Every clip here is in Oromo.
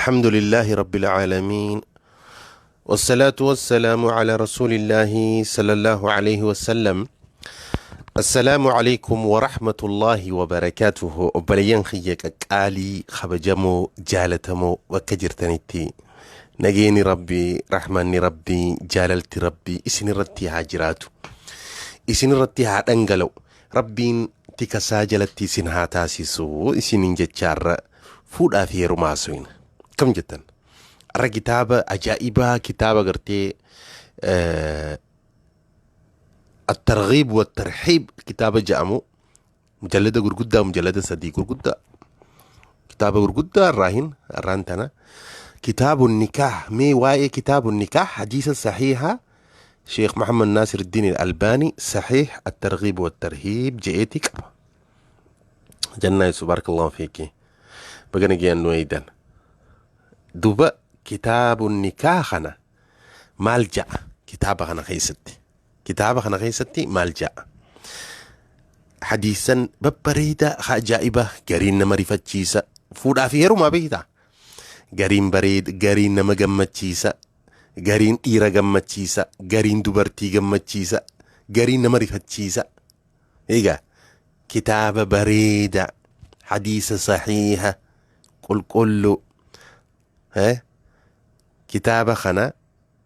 الحمد لله رب العالمين، والصلاة والسلام على رسول الله صلى الله عليه وسلم. السلام عليكم ورحمة الله وبركاته. Obboleeyyan kiyya qaqqaalii, kabajamoo, jaalatamoo, bakka jirtanitti nageeni Rabbii, rahmanni Rabbii, jaalalti Rabbii isinirratti haa jiraatu, isinirratti haa dhangala'u, Rabbiin tikasaa jalatti isin haa taasisu isiniin jechaarra fuudhaa fi heerumaa haasofna. Kam jettan? Arra kitaaba ajaa'ibaa, kitaaba gartee الترغيب والترحيب kitaaba jedhamu, mujallada gurguddaa, mujallada sadii gurguddaa, kitaaba gurguddaa irraahin arraan tana kitaabu nikaah. Mee waa'ee kitaabu nikaah, hadiisa sahiiha Sheekh Muhammad Naasir Diin Albaani sahiih الترغيب والترهيب je'eeti qaba. Jannaa yesu, barakallahu fiiki, baga nagayaan nu eeydan. Duba kitaabu nikaah kana maal ja'a? Kitaaba kana keessatti, kitaaba kana keessatti maal ja'a? Hadiisan babbareedaa ka ajaa'ibaa, gariin nama rifachiisa, fuudhaa fi heerumaa beektaa, gariin bareeda, gariin nama gammachiisa, gariin dhiira gammachiisa, gariin dubartii gammachiisa, gariin nama rifachiisa. Egaa kitaaba bareedaa, hadiisa sahiiha qulqulluu kitaaba kana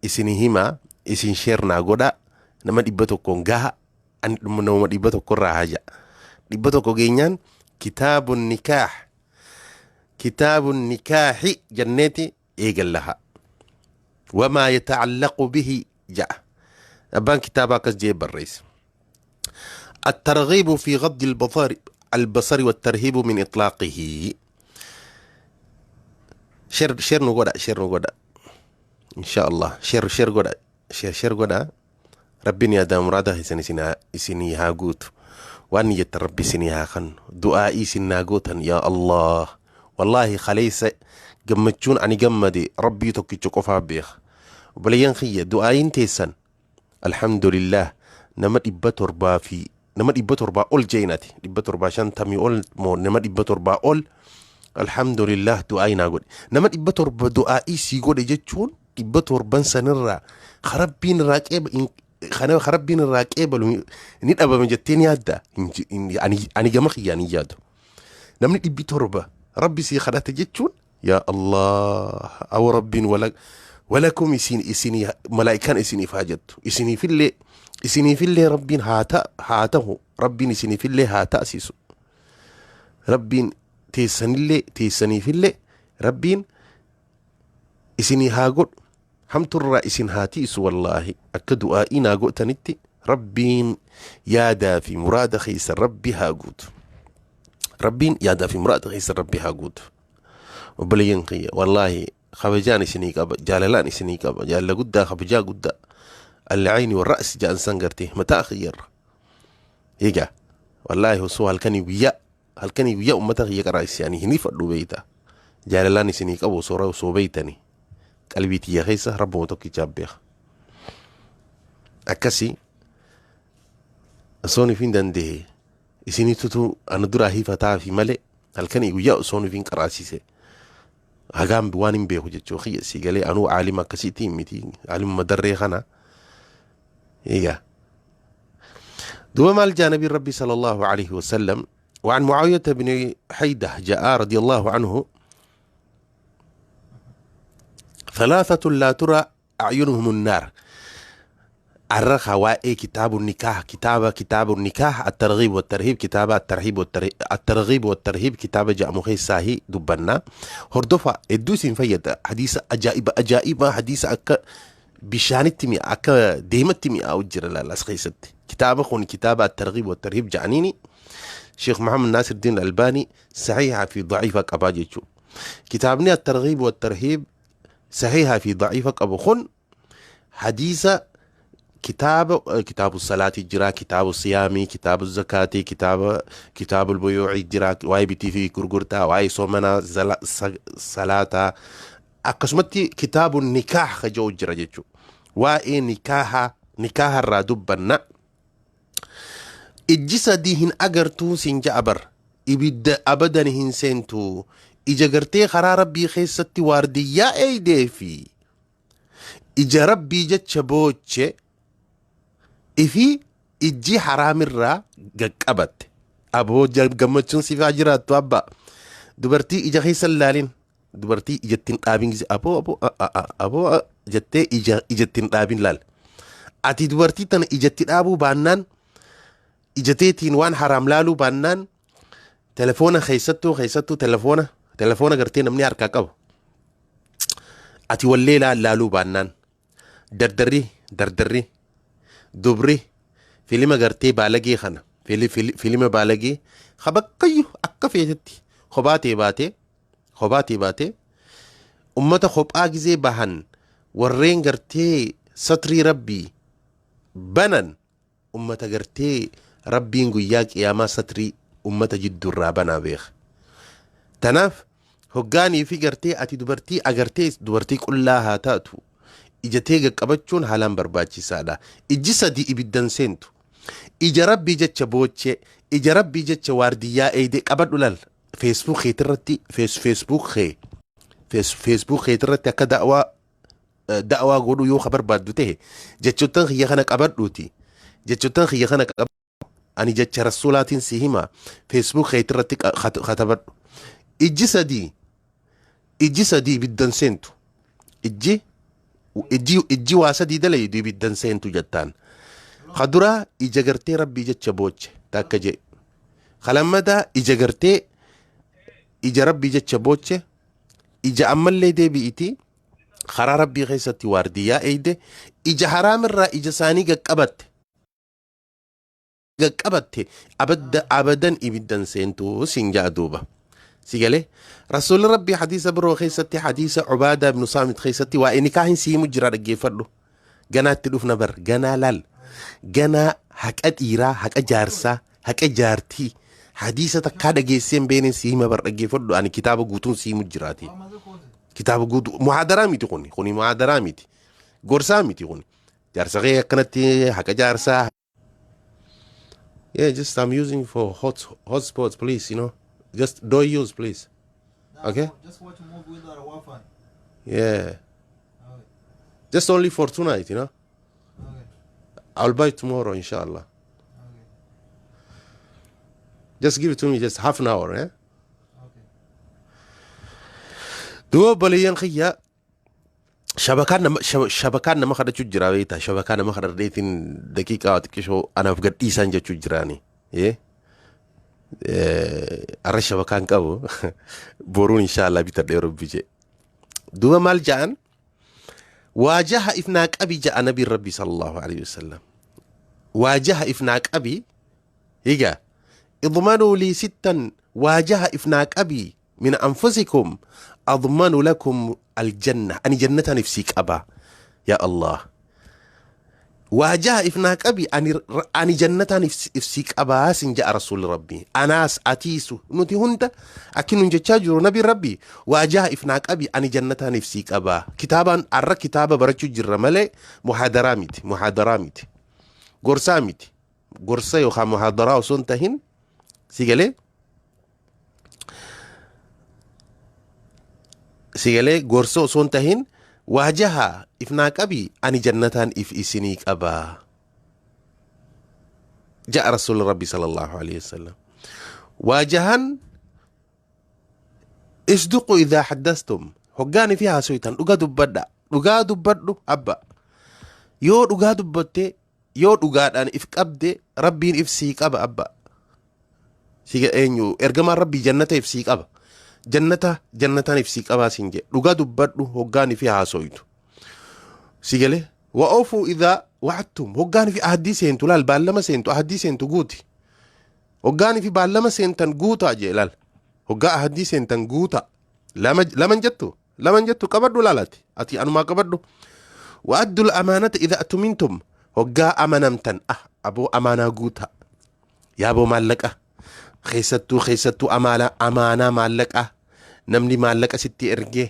isin himaa, isin share naa godha, nama 100n gaha. Ani nama 100 irraa haja 100 geenyaan kitaabu nikaah, kitaabu nikaahi jenneeti eegallaha. Wamaa yatacallaqu bihi ja'a abbaan kitaaba, akkas jee barreesse: الترغيب في غض البصر والترهيب من إطلاقه. Share share nu godha, share nu godha, insha Allah. Share share godha, share share godha. Rabbiin yaada muraada keessan isinii haa guutu, waan niyyattan Rabbi isinii haa kennu, du'aa'ii isin naa gootan. Yaa Allah, wallaahi kaleessa gammachuun ani gammade Rabbii tokkicha qofaa beeka. Obboleeyyan kiyya, du'aa'iin teessan, alhamdulillah, nama 700 fi nama 700 ol jeenati, 750 ol moo nama 700 ol, alhamdulillah, du'aa'ii naa godhe. Nama 700 du'aa'ii sii godhe jechuun 700n sanirraa karabbiin irraa qeeba kana karabbiin irraa qeebalu ni dhabame jettee ni yaadda? Ani gama kiyyaan hin yaadu. Namni 700 Rabbi sii kadhate jechuun, yaa Allah, aw Rabbiin wala walakum isin isinii malaa'ikaan isiniif haa jettu, isiniifillee isiniifillee Rabbiin haa ta haa tahu, Rabbiin isiniifillee haa ta'sisu, Rabbiin teessanillee teessaniifillee Rabbiin isinii haa godhu, hamturraa isin haa tiisu. Wallaahi akka du'aa'ii naa godhanitti Rabbiin yaadaa fi muraada keessa Rabbi haa guutu, Rabbiin yaadaa fi muraada keessa Rabbi haa guutu. Obboleeyyan kiyya, wallaahi kabajaan isinii qaba, jaalalaan isinii qaba, jaalala guddaa, kabajaa guddaa, alcayni warra'si ja'an san gartee mataa kiyyarra. Egaa wallaahi osoo halkanii guyyaa, halkanii guyyaa ummata kiyya qaraasisanii hin ifadhu beeyta, jaalalaan isinii qabu osoo beeytanii qalbii tiyya keessa Rabbuma tokkichaa beeka. Akkasii osoon ifin danda'e isinitutu ana duraa hifataa fi malee halkanii guyyaa osoon ifin qaraasise hagaan waan hin beeku jechuu kiyya si galee. Anuu caalima akkasiitti hin miti, caalimuma darree kana. Egaa duuba maal jaa nabiin Rabbi sallallahu alaihi wasallam? وعن معاوية بن حيدة جاء رضي الله عنه: ثلاثة لا ترى أعينهم النار. الرخا واي كتاب النكاح، كتاب النكاح، الترغيب والترهيب، كتاب الترهيب والترهيب، الترغيب والترهيب، كتاب جاء مخي دبنا هردفا الدوسين فيد. حديث أجائب أجائب، حديث أك bishaanitti mi'a, akka deematti mi'aawu jira laal as keessatti. Kitaaba kun kitaaba الترغيب والترهيب jedhaniini, Sheekh Muhammad Naasir Diin Albaanii sahiihaa fi daciifa qabaa jechuudha. Kitaabni الترغيب والترهيب sahiihaa fi daciifa qabu kun hadiisa kitaaba kitaabu salaatii jira, kitaabu siyaamii, kitaabu zakaatii, kitaabu buyuucii jira, waa'ee bitii fi gurgurtaa, waa'ee soomanaa, salaataa, akkasumatti kitaabu nikaah ka jedhu jira jechuudha. Waa'ee nikaaha, nikaaha irraa dubbanna. Ijji sadii hin agartuu siin ja'a bar, ibidda abadan hin seentu. Ija gartee karaa Rabbii keessatti waardiyyaa eeydee fi ija Rabbii jecha booche ifi ijji haraamirraa gaqqabatte. Aboo gammachuun siif haa jiraattu abba. Dubartii ija keessa hin laalin. Dubartii ijatti hin dhaabin gise aboo aboo aboo jettee ija ijatti hin dhaabin laal. Ati dubartii tana ijatti dhaabuu baannaan ija teetiin waan haraam laaluu baannaan telefoona keessattuu keessattuu telefoona telefoona gartee namni harkaa qabu. Ati wallee laaluu baannaan dardarri dardarri dubri filima gartee baalagee kana filima baalagee habakkayyuu akka feetetti kophaa ta'e baatee kophaa ta'e baatee ummata kophaa gizee bahan warreen gartee satrii Rabbii banan ummata gartee Rabbiin guyyaa qiyaamaa satrii ummata jidduurraa banaa beeka. Tanaaf hoggaanii fi gartee ati dubartii agartee dubartii qullaa haa taatu ija tee qaqqabachuun haalaan barbaachisaadha. Ijji sadi ibiddan seentu. Ija Rabbii jecha boochee, ija Rabbii jecha waardiyyaa eeyde qabadhu lal. Facebook keetirratti Facebook kee Facebook keetirratti akka da'waa da'waa godhuu yoo ka barbaaddu ta'e jechoottan kiyya kana qabadhuuti. Jechoottan kiyya kana qabadhu. Ani jecha rasuulaatiin si hima. Facebook keetirratti katabadhu. Ijji sadii ijji sadii ibiddan seentu. Ijji ijji ijji waa sadii dalaydu ibiddan seentu jettaan. Ka duraa ija gartee Rabbii jecha booche takka jee. Ka lammataa ija gartee ija Rabbii jecha booche ija ammallee deebi'iti karaa Rabbii keessatti waardiyyaa eeyde ija haraamirraa ija isaanii gaqqabatte gaqqabatte abadda abadan ibiddan seentu siin ja'a duuba. Si galee Rasuulli Rabbii hadiisa biroo keessatti hadiisa Ubaadaa ibnu Saamit keessatti waa'ee nikaahin si himu jira dhaggeeffadhu. Ganaa itti dhufna bar ganaa laal ganaa haqa dhiiraa haqa jaarsaa haqa jaartii hadiisa takkaa dhageessee hin beekneen si hima bar dhaggeeffadhu ani kitaaba guutuun si himu jiraati. Kitaaba guutuu muhaadaraa miti kuni kuni muhaadaraa miti gorsaa miti kuni jaarsa kee akkanatti haqa jaarsaa. Yeah, just I'm using for hotspots, please. You know, just don't use, please. Okay? Just watch a movie without a Wi-Fi. Yeah, Okay. just only for tonight, you know. Okay. I'll buy tomorrow, inshallah. Okay. Just give it to me, just half an hour, eh? Okay. Duuba obboleeyyan kiyya shabakaan nama shabakaan nama kadhachuu jira beektaa shabakaa nama kadhadheetiin daqiiqaa xiqqishoo anaaf gadhiisaan jechuu jiraani. Arra shabakaan qabu boruun inshallah bitadhee rabbi jee. Duuba maal ja'an waajaha ifnaa qabi ja'a nabiin rabbi sallallahu alaihi wasallam. Waajaha ifnaa qabi. Egaa idmanuu lii sittan waajaha ifnaa qabi min anfusikum admanu lakum aljanna ani jannataan ifsii qaba yaa Allah waajaha ifnaa qabi ani ani jannataan ifsii qabaa sin ja'a rasuulli rabbii anaas atiisu nuti hunda akki nun jechaa jiru nabiin rabbii waajaha ifnaa qabi ani jannataan ifsii qabaa kitaabaan arra kitaaba barachuu jirra malee muhaadaraa miti muhaadaraa miti gorsaa miti gorsa yookaan muhaadaraa osoo hin tahin si galee si galee gorsa osoo hin tahin waajaha ifnaa qabi ani jannataan if isinii qabaa ja'a rasuulli rabbi sallallahu alaihi wasallam waajahan isduqu idhaa haddastum hoggaani fi haasoytan dhugaa dubbadha dhugaa dubbadhu abba yoo dhugaa dubbatte yoo dhugaadhaan if qabde rabbiin if sii qaba abba si eenyu ergamaan rabbii jannata if sii qaba jannata jannataan if sii qabaa siin jedhe dhugaa dubbadhu hoggaani fi haasoytu si galee wa oofuu idhaa wa'attum hoggaani fi ahaddii seentu laal baallama seentu ahaddii seentu guuti hoggaani fi baallama seentan guutaa jee laal hoggaa ahaddii seentan guutaa lama laman jettu laman jettu qabadhu laal ati ati anumaa qabadhu wa'addul amaanata idha atumintum hoggaa amanamtan ah aboo amaanaa guutaa yaaboo maallaqa keessattuu keessattuu amaanaa amaanaa maallaqaa namni maallaqa sitti ergee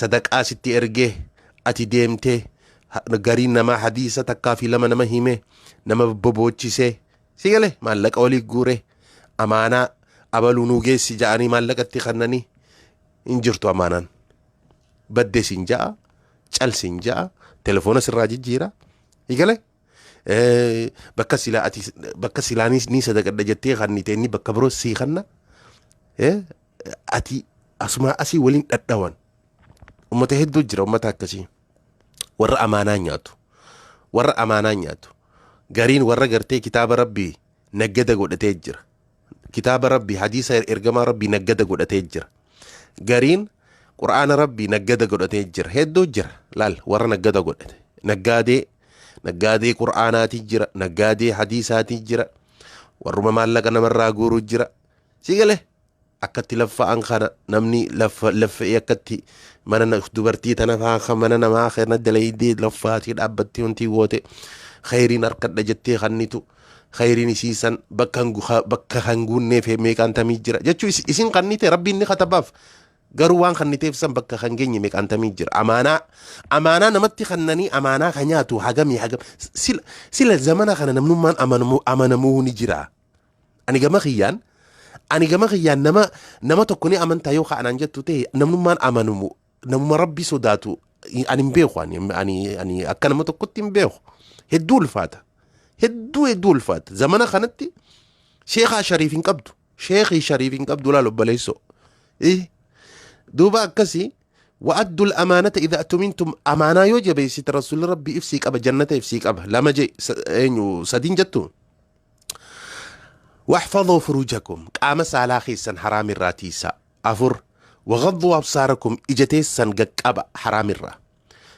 sadaqaa sitti ergee ati deemtee gariin namaa hadiisa takkaa fi lama nama himee nama boboochisee si galee maallaqa walii guuree amaanaa abaluu nuu geessi ja'anii maallaqatti kannanii Hin jirtu amaanaan. Badde siin ja'a, cal siin ja'a, telefoona sirraa jijjiira. Igale? Bakka silaa ati bakka silaa ni sadaqadha jettee kannite inni bakka biroo sii kanna. Ati asumaa asii waliin dhadhawan. Ummata hedduu jira ummata akkasii. Warra amaanaa nyaatu. Warra amaanaa nyaatu. Gariin warra gartee kitaaba rabbii naggada godhatee jira. Kitaaba rabbii, hadiisa ergamaa rabbii naggada godhatee jira. Gariin qur'aana rabbii naggada godhatee jira. Hedduu jira. Laal, warra naggada godhate. Naggaadee qur'aanaati jira. Naggaadee hadiisaati jira. Warruma maallaqa namarraa guuruu jira. Si galee? Akkatti laffa'an kana namni laffa'ee akkatti mana dubartii tana faa mana namaa kana dalaydee laffaatii dhaabbattee wanti goote khayriin harkadha jettee kannitu khayriin isiisan bakka kan guunneef meeqaan tamii jira jechuu isin kannite rabbiin ni katabaaf, garuu waan kanniteef san bakka kan geenye meeqaan tamii jira. Amaanaa namatti kannanii amaanaa ka nyaatu hagamii hagam sila zamana kana namnummaan amanamuu ni jira. Ani gama kiyyaan nama tokko ni amantaa yoo ka'anaan jettu ta'e, namnummaan amanamu, namuma rabbi sodaatu ani hin beeku. Ani akka nama tokkotti hin beeku. Hedduu ulfaata, hedduu hedduu ulfaata. Zamana kanatti sheekaa shariif hin qabdu, sheekii shariif hin qabdu. Laal obboleessoo, duuba akkasii. وأدوا الأمانة إذا اؤتمنتم. amaanaa yoo jabeessite rasuulli rabbii ibsii qaba, jannata ibsii qaba. Lama je eenyu sadiin jettu. واحفظوا فروجكم, qaama saalaa keessan haraam irraa tiisaa. Afur, وغضوا أبصاركم, ija teessan gaqqaba haraam irraa.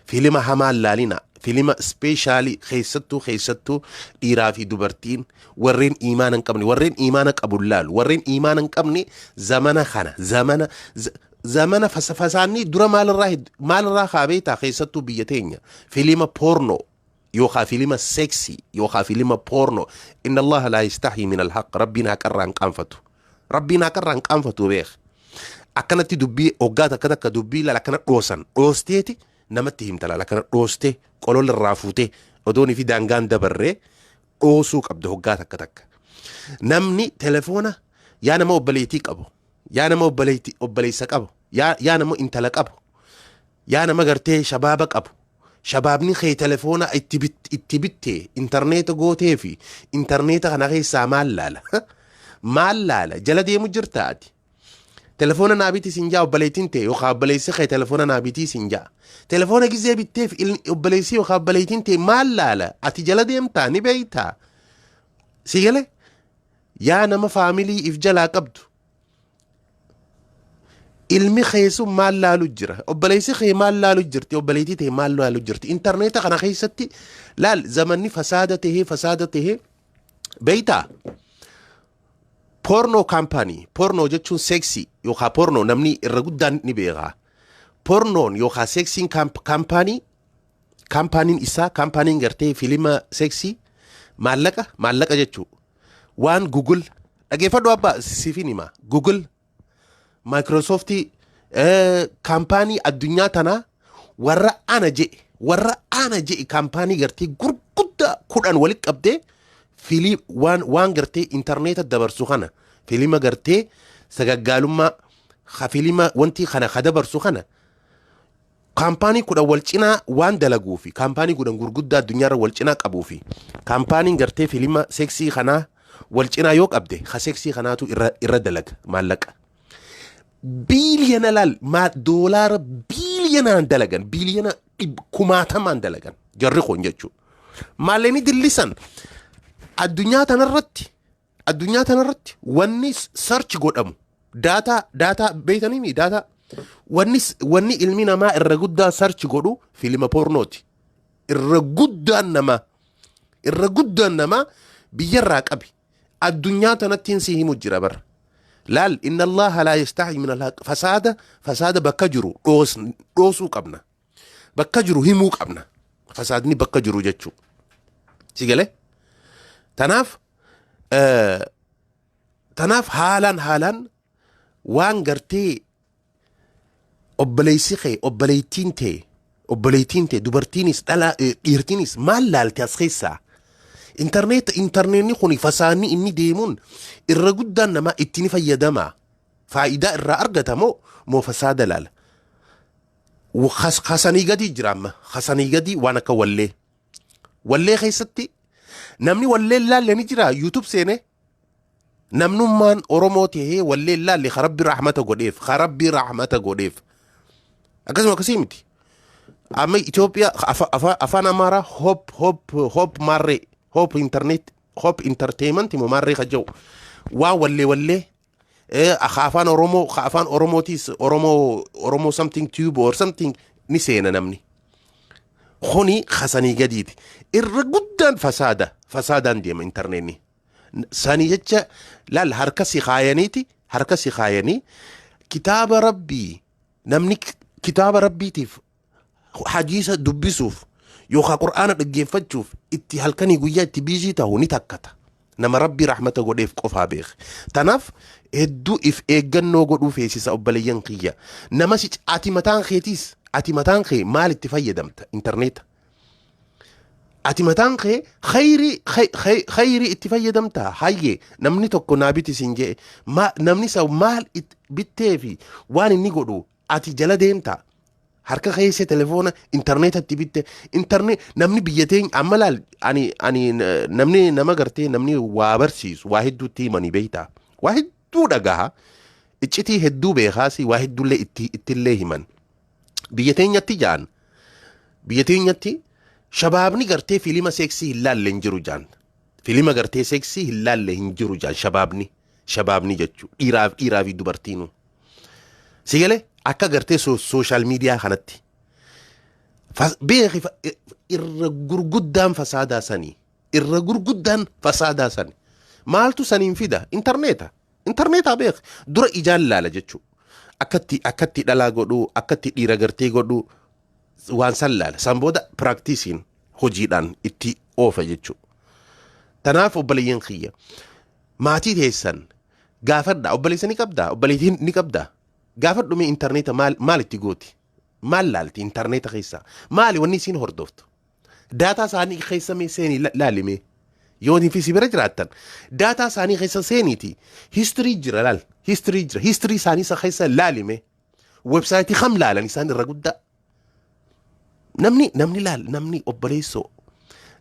Filima hamaan laalina. Filima specially keessattuu dhiiraa fi dubartiin, warreen iimaana hin qabne, warreen iimaana qabu laalu, warreen iimaana hin qabne zamana kana zamana fasaanni dura maalirraa kaabeetaa, keessattuu biyya teenya filima porno yookaa filima sexy yookaa filima porno. إن الله لا يستحيي من الحق. Rabbiin haqarraa hin qaanfatu, rabbiin haqarraa hin qaanfatu. Beek, akkanatti dubbii hoggaa takka takka dubbii laal akkana dhoosan dhoosteeti namatti himta. Laal, akkana dhoostee qolola irraa fuutee odoonii fi daangaan dabarree dhoosuu qabda hoggaa takka takka. Namni telefoona, yaa nama obboleettii qabu, yaa nama obboleessa qabu, yaa nama intala qabu, yaa nama gartee shabaaba qabu, shabaabni kee telefoona itti bittee intarneeta gootee fi intarneeta kana keessaa maal laala, maal laala jala deemu jirta ati? Telefoona naa biti sin jaa obboleettiin ta'e yookaan obboleessi kee telefoona naa bitii sin jaa. Telefoona gizee bitteef obboleessi yookaan obboleettiin ta'e maal laala ati jala deemtaa ni beeytaa? Si gale? Yaa nama faamilii if jalaa qabdu, ilmi kee sun maal laalu jira? Obboleessi kee maal laalu jirti? Obboleettii ta'e maal laalu jirti intarneeta kana keessatti? Laal, zamanni fasaada tahee, fasaada tahee beeytaa. Porno company, porno jechuun sexy yookaan porno namni irra guddaan ni beeka. Pornoon yookaan sexiin company, companyn isaa, companyn gartee filima sexy maallaqa jechuu waan Google, dhageeffadhu abbaa, siifin hima. Google, Microsoftii, company addunyaa tanaa warra ana je'e, warra ana je'e, company gartee gurguddaa 10 walitti qabdee filii waan gartee intarneeta dabarsu kana, filima gartee sagaggaalummaa ka filima wanti kana ka dabarsu kana, company 10 wal cinaa waan dalaguu fi company 10 gurguddaa addunyaarra wal cinaa qabuu fi companyn gartee filima sexy kanaa wal cinaa yoo qabde, ka sexy kanaatu irra dalaga maallaqa. Biiliyana, laal, maa doolaara biiliyanaan dalagan, biiliyana kumaatamaan dalagan jarri kun jechuudha. Maallaqni dillisan addunyaa tanarratti wanni search godhamu data beeytanii, data wanni ilmi namaa irra guddaa search godhu filima pornooti. Irra guddaan namaa biyyarraa qabi addunyaa tanattiin si himu jira bara. Laal, إن الله لا يستحيي من الحق. Fasaada bakka jiru dhoosuu qabna, bakka jiru himuu qabna, fasaadni bakka jiru jechuu. Si galee? Tanaaf haalaan waan gartee obboleessi kee, obboleettiin tee, dubartiinis dhala dhiirtiinis maal laalte as keessaa? Intarneetni kun fasaadni inni deemuun irra guddaan namaa itti ni fayyadama. Faayidaa irraa argata moo moo fasaada laala? Kasanii gadii jira amma. Kasanii gadii waan akka wallee. Wallee keessatti namni wallee laalle ni jira YouTube seenee. Namnummaan Oromoo tahee wallee laalle ka Rabbi rahmata godheef ka Rabbi rahmata godheef. Akkasuma akkasii miti. Amma Itoophiyaa afaan Amaaraa hop hop hop maarree hop internet hop entertainment moo maarree ka jedhu waan wallee wallee ka afaan Oromoo ka afaan Oromootiis Oromoo Oromoo something tube or something ni seena namni. Kuni kasanii gadiiti. Irra guddaan fasaada fasaadaan deema internetni. Sanii jecha laal harka si kaayaniiti harka si kaayanii kitaaba Rabbii namni kitaaba Rabbiitiif hadiisa dubbisuuf yookaan Qur'aana dhaggeeffachuuf itti halkanii guyyaa itti busy ta'u ni takkata. Nama Rabbii rahmata godheef qofaa beek. Tanaaf hedduu if eeggannoo godhuu feesisa obboleeyyan kiyya. Nama si ati mataan keetiis ati mataan kee maal itti fayyadamta intarneeta? Ati mataan kee khayrii khayrii itti fayyadamta hayyee namni tokko naa biti siin jedhe namni isa maal bittee fi waan inni godhu ati jala deemta. Harka keessa telefoona intarneetatti bitte internet namni biyya teenya amma laal ani ani namni nama gartee namni waa barsiisu waa hedduutti himanii beektaa waa hedduu dhagaha iccitii hedduu beekaasi waa hedduullee itti ittillee himan biyya teenyatti jaan biyya teenyatti shabaabni gartee filima seeksii hin laalle hin jiru jaan filima gartee seeksii hin laalle hin jiru jaan shabaabni shabaabni jechuu dhiiraaf dhiiraa fi dubartiinuu. Si galee akka gartee social media kanatti beeki irra gurguddaan fasaadaa sanii irra gurguddaan fasaadaa sanii maaltu saniin fida intarneeta intarneetaa beek dura ijaan laala jechuu akkatti akkatti dhalaa godhuu akkatti dhiira gartee godhuu waan san laala san booda practiceiin hojiidhaan itti oofa jechuu. Tanaaf obboleeyyan kiyya maatii teessan gaafadha. Obboleessa ni qabdaa? Obboleettii ni qabdaa? Gaafadhu mee intarneeta maal maal itti gooti? Maal laalti intarneeta keessaa? Maali wanni isiin hordoftu? Data isaanii keessa mee seenii laali mee. Yoo fi si bira jiraattan data isaanii keessa seeniiti. History jira laal. History jira. History isaanii isa keessa laali mee. Website kam laalan isaan irra guddaa? Namni namni laal namni obboleessoo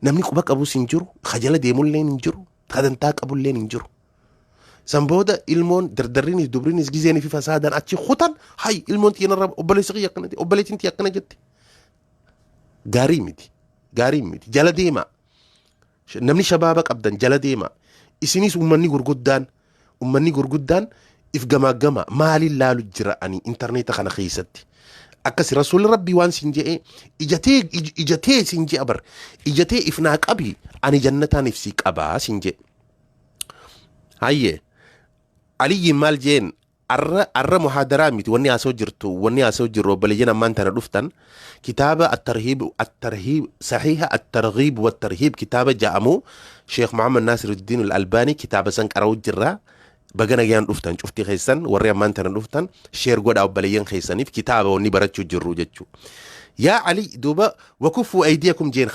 namni quba qabus hin jiru, kajala deemulleen hin jiru, kadantaa qabulleen hin jiru. San booda ilmoon dardarriinis dubriinis gizeen fi fasaadan achi kutan hay ilmoon xiyyanarra obboleessi kiyya akkana obboleettiin tiyya akkana jette. Gaarii miti. Gaarii miti. Jala deemaa. Namni shabaaba qabdan jala deemaa. Isinis uummanni gurguddaan if gamaagama maaliin laalu jira ani intarneeta kana keessatti. Akkas rasuulli Rabbii waan siin je'ee ijatee ijatee siin je'a bar ijatee if naa qabi ani jannataan if sii qabaa siin je'e. Hayyee Aliyyiin maal jeen arra arra muhaadaraa miti wanni haasoo jirtu wanni haasoo jirru obboleeyyan ammaan tana dhuftan kitaaba الترهيب الترهيب صحيح الترغيب والترهيب kitaaba ja'amu Sheekh Muhammad Naasiruddin Al-Albaanii kitaaba san qara'u jirra. Baga nagaan dhuftan cufti keessan warri ammaan tana dhuftan share godhaa obboleeyyan keessaniif kitaaba wanni barachuu jirru jechuu. Yaa Ali duuba وكفوا أيديكم jeen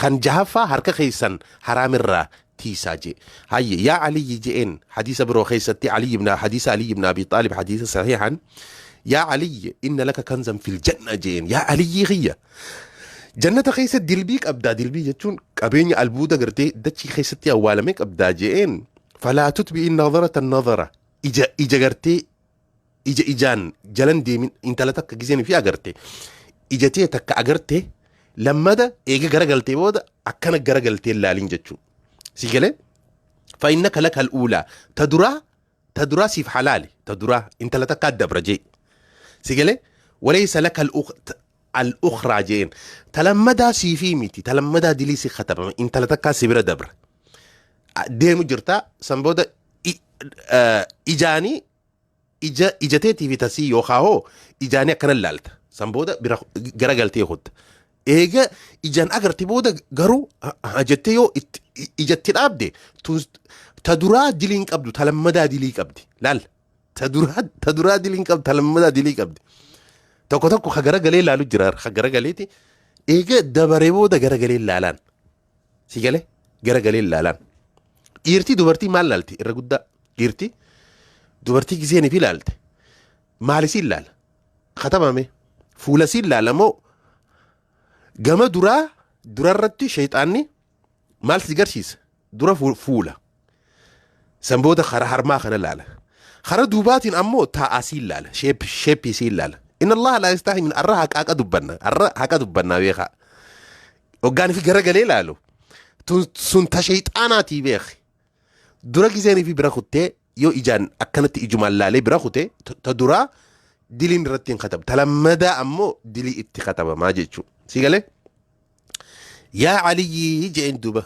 kan jahaffaa harka keessan haraamirraa tiisaa jee. Hayye yaa Ali jeen hadiisa biroo keessatti Ali ibn hadiisa Ali ibn Abi Xaalib hadiisa sahihan يا علي إن لك كنزا في الجنة jeen yaa Aliyyi kiyya. Jannata keessa dilbii qabdaa dilbii jechuun qabeenya albuuda gartee dachii keessatti awwaalame qabdaa jeen فلا تتبع النظرة النظرة ija ija gartee ija ijaan jalan deemin intala takka gizeen fi agarte ija tee takka agarte lammada eega garagaltee booda akkana garagaltee laalin jechuu si galee فإنك لك الأولى ta duraa ta duraa siif halaali ta duraa intala takka dabra jee si galee وليس لك الأخرى jeen talammadaa siifii miti talammadaa dilii si katabame intala takkaa si bira dabra deemu jirta san booda ijaanii ija ijateetii fi tasii yookaan hoo ijaanii akkana laalta san booda bira garagaltee kutta eega ijaan agarte booda garuu jettee yoo ijatti dhaabde ta duraa diliin qabdu ta lammadaa dilii qabdi laal ta duraa diliin qabdu ta lammadaa dilii qabdi tokko tokko ka garagalee laalu jira ka garagaleeti eega dabaree booda garagalee laalaan si galee garagalee laalaan dhiirtii dubartii maal laalti irra guddaa dhiirtii Dubartii gizeen fi ilaalte maali si ilaala? Katabame fuula si ilaala moo gama duraa durarratti shayxaanni maal si garsiisa? Dura fuula. San booda kara harmaa kana ilaala. Kara duubaatiin ammoo taa'aa si ilaala. Sheeppii si ilaala. Inna Allah laa yastaahi min arra haqaaqa dubbanna. Arra haqa dubbannaa beekaa. Hoggaan fi garagalee ilaalu. Sun ta shayxaanaatii beeki. Dura gizeenii fi bira kuttee yoo ijaan akkanatti ijumaan laalee bira kute ta duraa diliin irratti hin katabu. Ta lammadaa ammoo dilii itti katabamaa jechuudha. Si galee? Yaa Aliyyii jeen duuba.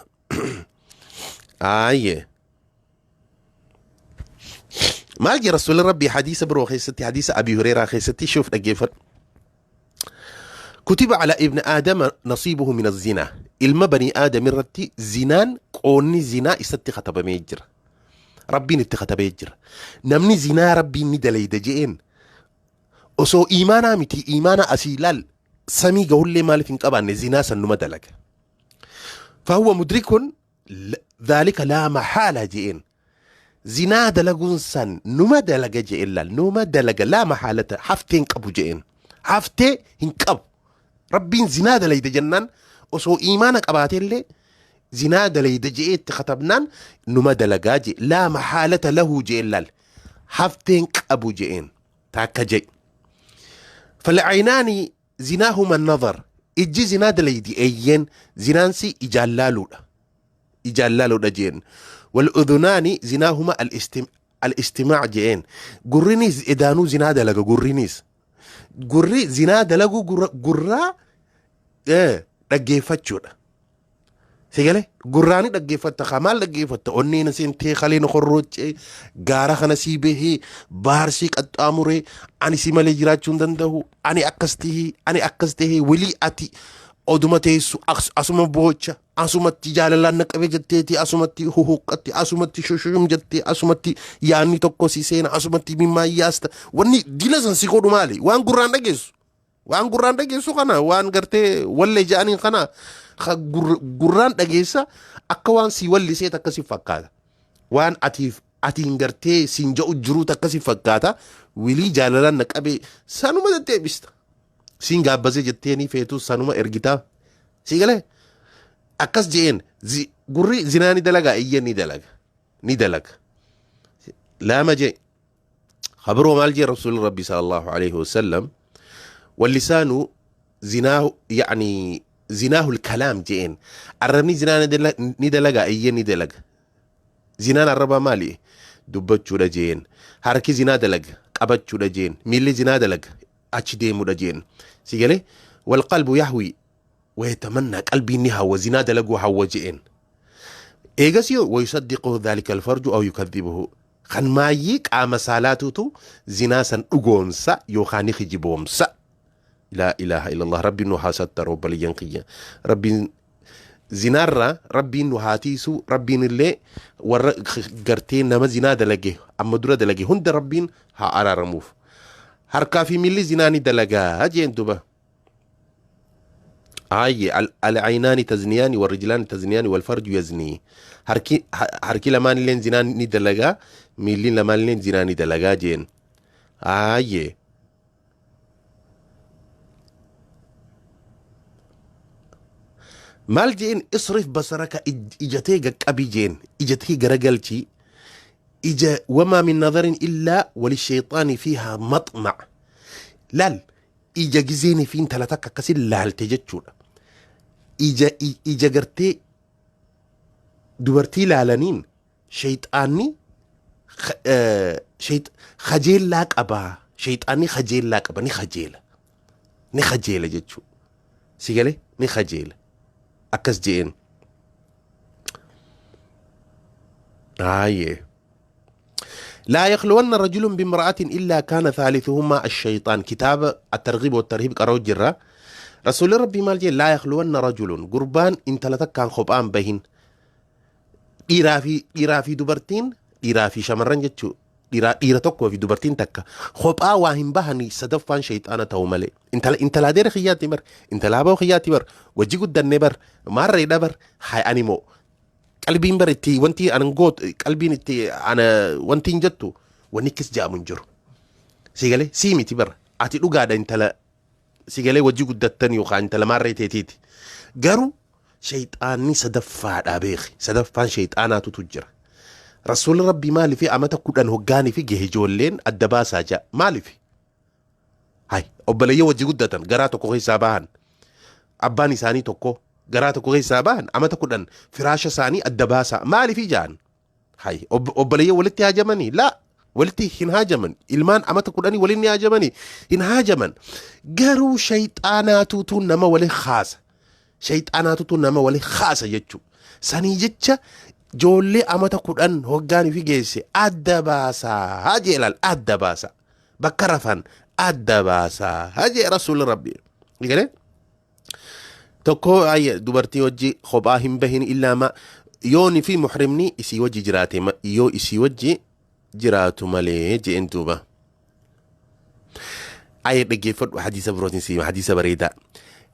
Aayyee. Maal jee Rasuulli Rabbii hadiisa biroo keessatti hadiisa Abii Hureeraa keessatti shuuf dhaggeeffadhu. Kutiba ala ibn Aadama nasiibuhu min az-zinaa. Ilma banii Aadam irratti zinaan qoonni zinaa isatti katabamee jira. Rabbiin itti katabee jira. Namni zinaa Rabbiin ni dalayda je'een osoo iimaanaa miti iimaana asii laal samii gahullee maaliif hin qabaanne zinaa san numa dalaga. Fahuwa mudrikun dhaalika laa mahaala je'een. Zinaa dalaguun san numa dalaga je'een laal numa dalaga laa mahaalata haftee hin qabu je'een. Haftee hin qabu. Rabbiin zinaa dalayda jennaan osoo iimaana qabaateellee zinaa dalayda je'ee itti katabnaan numa dalagaa je'e laa mahaalata lahu je'een laal haftee hin qabu je'een taakka je'e. Fal'aynaani zinaahuma nazar ijji zinaa dalaydi eeyyeen zinaansi ijaan laaluudha. Ijaan laaluudha je'een. Wal udhunaani zinaahuma al-istimaac je'een. Gurrinis edaanuu zinaa dalaga gurrinis. Gurri zinaa dalaguu gurraa dhaggeeffachuudha. Sigale gurraani dhaggeeffatta kaa maal dhaggeeffatta onneen seentee kaleen horrooccee gaara kana sii bahee baarsii qaxxaamuree ani si malee jiraachuu hin danda'u ani akkas tahee ani akkas tahee walii ati oduma teessu asuma boocha asumatti jaalalaan na qabe jetteeti asumatti huhuqqatti asumatti shushum jettee asumatti yaanni tokko si seena asumatti mimmaayyaasta wanni dila san si godhu maali waan gurraan dhageessu waan gurraan dhageessu kana waan gartee wallee ja'aniin kana gurraan dhageessa akka waan si walliseet akkasi fakkaata waan atiif atiin gartee siin ja'u jiruut akkasi fakkaata wilii jaalalaan na qabe sanuma deddeebista siin gaabbasee jetteenii feetu sanuma ergitaa sii galee akkas je'een gurri zinaa ni dalaga iyya ni dalaga ni dalaga laama jee خبره مال جي رسول ربي صلى الله عليه وسلم واللسان زناه يعني زناه الكلام جين الرمي زنا ندلقا اي ندلق zinaan arrabaa maali? Dubbachuudha jeen. Harki zinaa dalaga qabachuudha jeen. Miilli zinaa dalaga achi deemuudha jeen. Si galee? Walqalbu yahwi wayatamannaa qalbiin ni hawwa zinaa dalaguu hawwa jeen. Eegasii wayusaddiquhu dhaalika alfarju aw yukadhibuhu. Kan maayyii qaama saalaatuutu zinaa san dhugoomsa yookaan ni kijiboomsa. Laa ilaaha illallah rabbiin nu haa sattaru obboleeyyan kiyya. Rabbiin zinaarraa rabbiin nu haa tiisu rabbiin illee warra gartee nama zinaa dalage amma dura dalage hunda rabbiin haa araaramuuf. Harkaa fi miilli zinaa ni dalagaa jeen duba. Aayye al'aynaani tazniyaani warrijlaani tazniyaani walfarju yaznii. Harki lamaan illeen zinaa ni dalagaa miilli lamaan illeen zinaa ni dalagaa jeen. Aayye. Maal jeen isrif basaraka ijatee gaqqabii jeen ijatee garagalchii ija wamaa min nadarin illaa walishayxaani fiihaa maxmac laal ija gizeenii fi intala takka akkasin laalte jechuudha ija ija gartee dubartii laalaniin shayxaanni kajeellaa qaba shayxaanni kajeellaa qaba ni kajeela ni kajeela jechuudha si galee ni kajeela akkas je'een aayee لا يخلون رجل بامرأة إلا كان ثالثهما الشيطان كتاب الترغيب والترهيب قرأوا جرة رسول ربي مال جي لا يخلون رجل قربان انت لتكان خبان بهن dhiiraa fi dubartiin dhiiraa fi shamarran jechuu dhiira tokkoo fi dubartiin takka kophaa waa hin bahanii sadaffaan shayxaana ta'u malee intala intalaa deera kiyyaatti bar intala aboo kiyyaatti bar wajji guddannee bar maarreedha bar hay animoo qalbiin bar itti wanti anan goot qalbiin itti ana wanti hin jettu Wanni akkas ja'amu hin jiru. Si galee sii miti bara ati dhugaadha intala si galee wajji guddattan yookaan intala maarree teetiiti. Garuu shayxaanni sadaffaadhaa beeki. Sadaffaan shayxaanaatutu jira. Rasuulli Rabbii maaliif amata 10 hoggaanii fi gahe ijoolleen adda baasaa ja'a maaliif? Hay obboleeyyan wajji guddatan garaa tokko keessaa bahan abbaan isaanii tokko garaa tokko keessaa bahan amata 10 firaasha isaanii adda baasaa maaliif ja'an? Hay obboleeyyan walitti haajamanii laa walitti hin haajaman ilmaan amata 10 waliin ni haajamanii hin haajaman garuu shayxaanaatutu nama wali haasa. Shayxaanaatutu nama wali haasa jechuudha. Sanii jecha ijoollee amata 10 hoggaan fi geesse adda baasaa jee laal adda baasaa. Bakka rafan adda baasaa jee rasuulli rabbi. Galee? Tokko ayya dubartii wajji kophaa hin bahin illaa ma yooni fi muhrimni isii wajji jiraate yoo isii wajji jiraatu malee jeen duuba. Ayya dhaggeeffadhu hadiisa birootiin siima hadiisa bareedaa.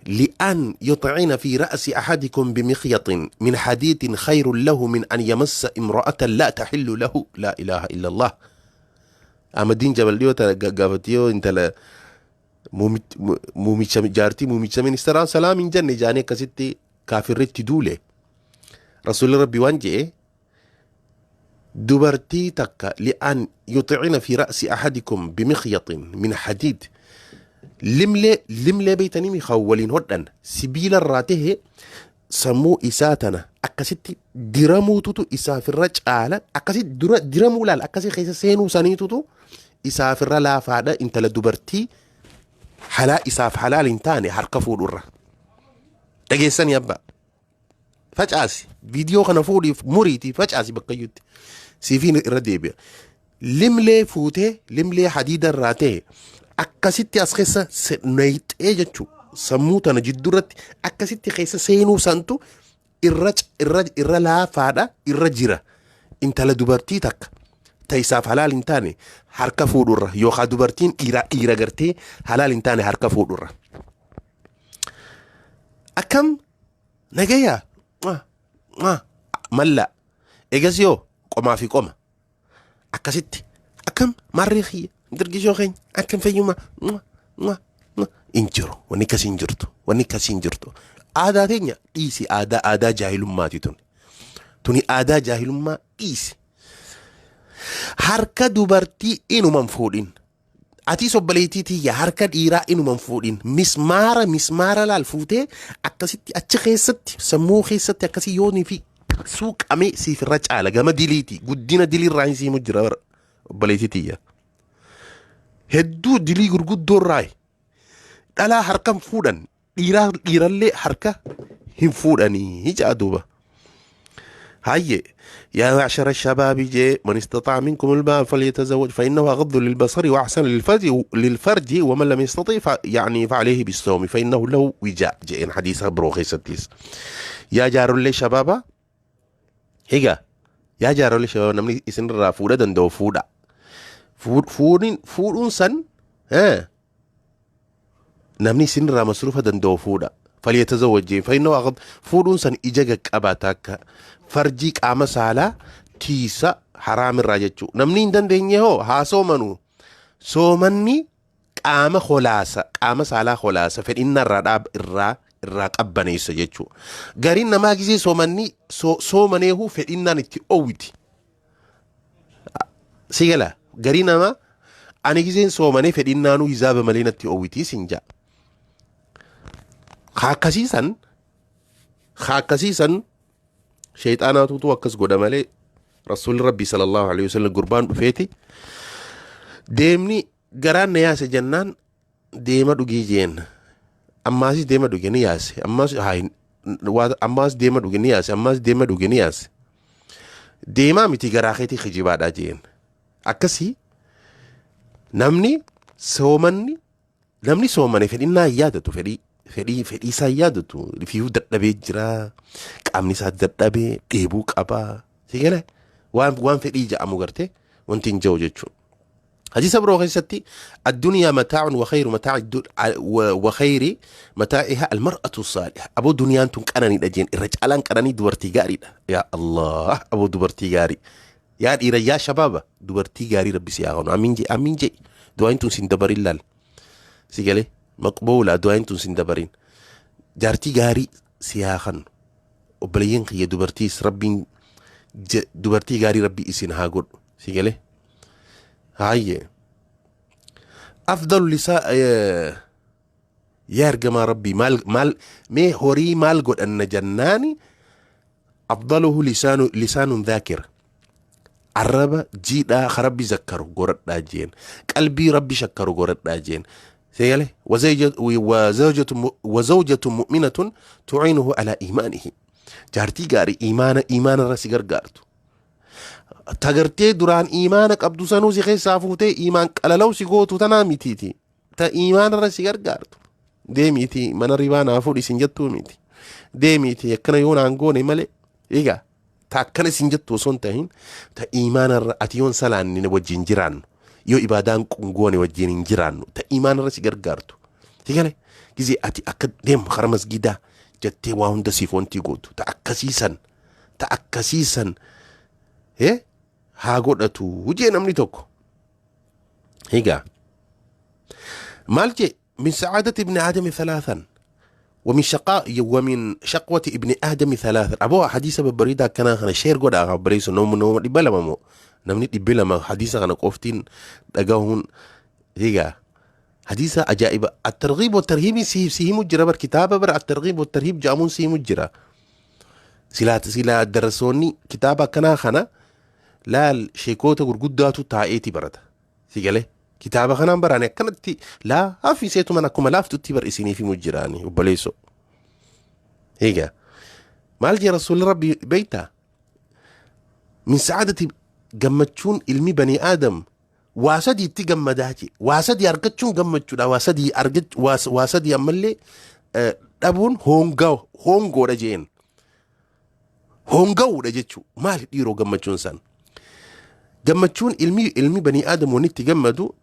لأن يطعن في رأس أحدكم بمخيط من حديد خير له من أن يمس امرأة لا تحل له لا إله إلا الله. أمدين جبل ديو قافتيو انت لا muumicha jaartii muumicha ministeeraa salaam hin jenne jaanii akkasitti kaafirritti duule. Rasuulli Rabbi waan je'e dubartii takka li'an yuxicina fi ra'si ahadikum bimikhyatin min hadiid limlee limlee beeytanii mi kan waliin hodhan sibiila irraa tahe sammuu isaa tana akkasitti diramuututu isaafirra caala akkasitti dura diramuu laala akkasii keessa seenuu saniitutu isaafirra laafaadha intala dubartii halaa isaaf halaal hin taane harka fuudhurra. Dhageessanii abbaa. Facaasi. Viidiyoo kana fuudhiif muriitii facaasi bakkayyuutti. Siifiin irra deebi'a. Limlee fuutee limlee hadiida irraa ta'e akkasitti as keessa nayxee jechuudha. Sammuu tana jidduurratti akkasitti keessa seenuu santu irra irra irra laafaadha irra jira. Intala dubartii takka ta isaaf halaal hin taane harka fuudhurra yookaan dubartiin dhiira dhiira gartee halaal hin taane harka fuudhurra. Akkam nagayaa mallaa egas yoo qomaa fi qoma akkasitti akkam maarree kiyya dirgishoo keenya akkam fayyuma hin jiru wanni akkasii hin jirtu wanni akkasii hin jirtu aadaa teenya dhiisi aadaa aadaa jaahilummaati tuni tuni aadaa jaahilummaa dhiisi harka dubartii inuman fuudhin Atis obboleettii tiyya harka dhiiraa inuma hin fuudhin. Mismaara mismaara laal fuutee akkasitti achi keessatti sammuu keessatti akkasii yoonii fi suuqamee siif irra caala gama diliiti guddina dilii irraa hin siimu jira bara obboleettii tiyya. Hedduu dilii gurguddoo irraa dhalaa harka hin fuudhan dhiiraa dhiirallee harka hin fuudhanii ja'a duuba. Hayyee yaa macshara shabaabi jee man istaxaa minkum ilbaa falyatazawwaj fa innahu aghaddu lilbasari wa ahsanu lilfarji wa man lam yastati yani fa alayhi bissawmi fa innahu lahu wijaa jeen hadiisa biroo keessattis. Yaa jaarollee shabaabaa egaa yaa jaarollee shabaabaa namni isinirraa fuudha danda'u fuudha. Fuudhuun san Namni isinirraa masruufa danda'u fuudha. Falyatazawwaj jeen fa'innoo aqad fuudhuun san ija gaqqabaata akka farjii qaama saalaa tiisa haraamirraa jechuu. Namni hin dandeenye hoo haa soomanu. Soomanni qaama holaasa qaama saalaa holaasa fedhinna irraa dhaab irraa irraa qabbaneessa jechuu. Gariin namaa gisee soomanni soomaneehu fedhinnaan itti owwiti. Si gala garii namaa ani giseen soomanee fedhinnaanuu hizaaba malee natti owwitii sin ja'a. Ka akkasiisan ka akkasiisan sheexaanaatutu akkas godha malee rasuulli rabbii sallallahu alaihi wasallam gurbaan dhufeeti deemni garaan na yaase jennaan deema dhugii jeen ammaas deema dhuge ni yaase ammaas haa ammaas deema dhuge ni yaase ammaas deema dhuge ni yaase deemaa miti garaa keetii kijibaadha jeen akkasii namni soomanni namni soomane fedhinnaa hin yaadatu fedhii fedhii fedhii isaa hin yaadatu fiifuu dadhabee jira qaamni isaa dadhabee dheebuu qaba si gala waan waan fedhii ja'amu gartee wanti hin jiru jechuudha. Hadiisa biroo keessatti addunyaa mataa'un wa khayru mataa'i wa khayri mataa'iha almar'atu saaliha. Aboo duniyaan tun qananiidha jeen irra caalaan qananii dubartii gaariidha. Yaa Allah aboo dubartii gaarii. Yaa dhiira, yaa shabaaba, dubartii gaarii rabbi si haa kennu. Amiin jee, amiin jee. Du'aayin tun sin dabarin laal. Si galee maqbuula, du'aayin tun sin dabarin. Jaartii gaarii si haa kennu. Obboleeyyan kiyya dubartiis rabbiin dubartii gaarii rabbi isin haa godhu. Si galee. Haayye. Afdalu lisaa, yaa ergamaa rabbii, maal maal mee horii maal godhanna jennaani, afdaluhu lisaanu lisaanun dhaakir, arraba jiidhaa ka rabbi zakkaru godhadhaa jeen, qalbii rabbi shakkaru godhadhaa jeen. Seegale, wazawjatu mu'minatun tu'iinuhu alaa iimaanihi, jaartii gaarii iimaana iimaana irra si gargaartu, tagartee duraan iimaana qabdu sanuu si keessaa fuutee iimaan qalalaw si gootu tanaa mitiiti, ta iimaana irra si gargaartu. Deemiiti mana ribaa naa fuudhi isin jettuu miti, deemiiti akkana yoo naan goone malee, egaa ta akkana isin jettu osoo hin tahin, ta iimaana irra, ati yoon salaanni wajjin jiraannu, yoo ibaadaan goone wajjin hin jiraannu, ta iimaana irra si gargaartu. Si gale, gizee ati akka deemu kara masgidaa jettee waa hunda siif wanti gootu, ta akkasiisan, ta akkasiisan haa godhatu jee namni tokko. Egaa maal jee? من سعادة ابن آدم ثلاثا ومن شقاء ومن شقوة ابن آدم ثلاثا. أبو حديث ببريدة كان أنا share godha barreessu nama 200 moo namni 200 hadiisa kana qoftiin dhagahuun. Egaa hadiisa ajaa'iba الترغيب والترهيب si himu jira bar, kitaaba bar الترغيب والترهيب jedhamuun si himu jira. Silaa silaa darasoonni kitaaba akkanaa kana laal, sheekota gurguddaatu taa'eeti barata. Si galee, kitaaba kanaan baraane akkanatti laafiseetuman akkuma laaftutti bar isiniif himu jiraani obboleessoo. Egaa maal jee rasuulli rabbi beektaa? Min sa'aadati, gammachuun ilmi banii aadam waa sadiitti gammadaa jee. Waa sadii argachuun gammachuudha. Waa sadii argach waa sadii ammallee dhabuun hongaa hongoodha jeen. Honga'uudha jechuu maali dhiiroo gammachuun san? Gammachuun ilmi banii aadam wanni itti gammadu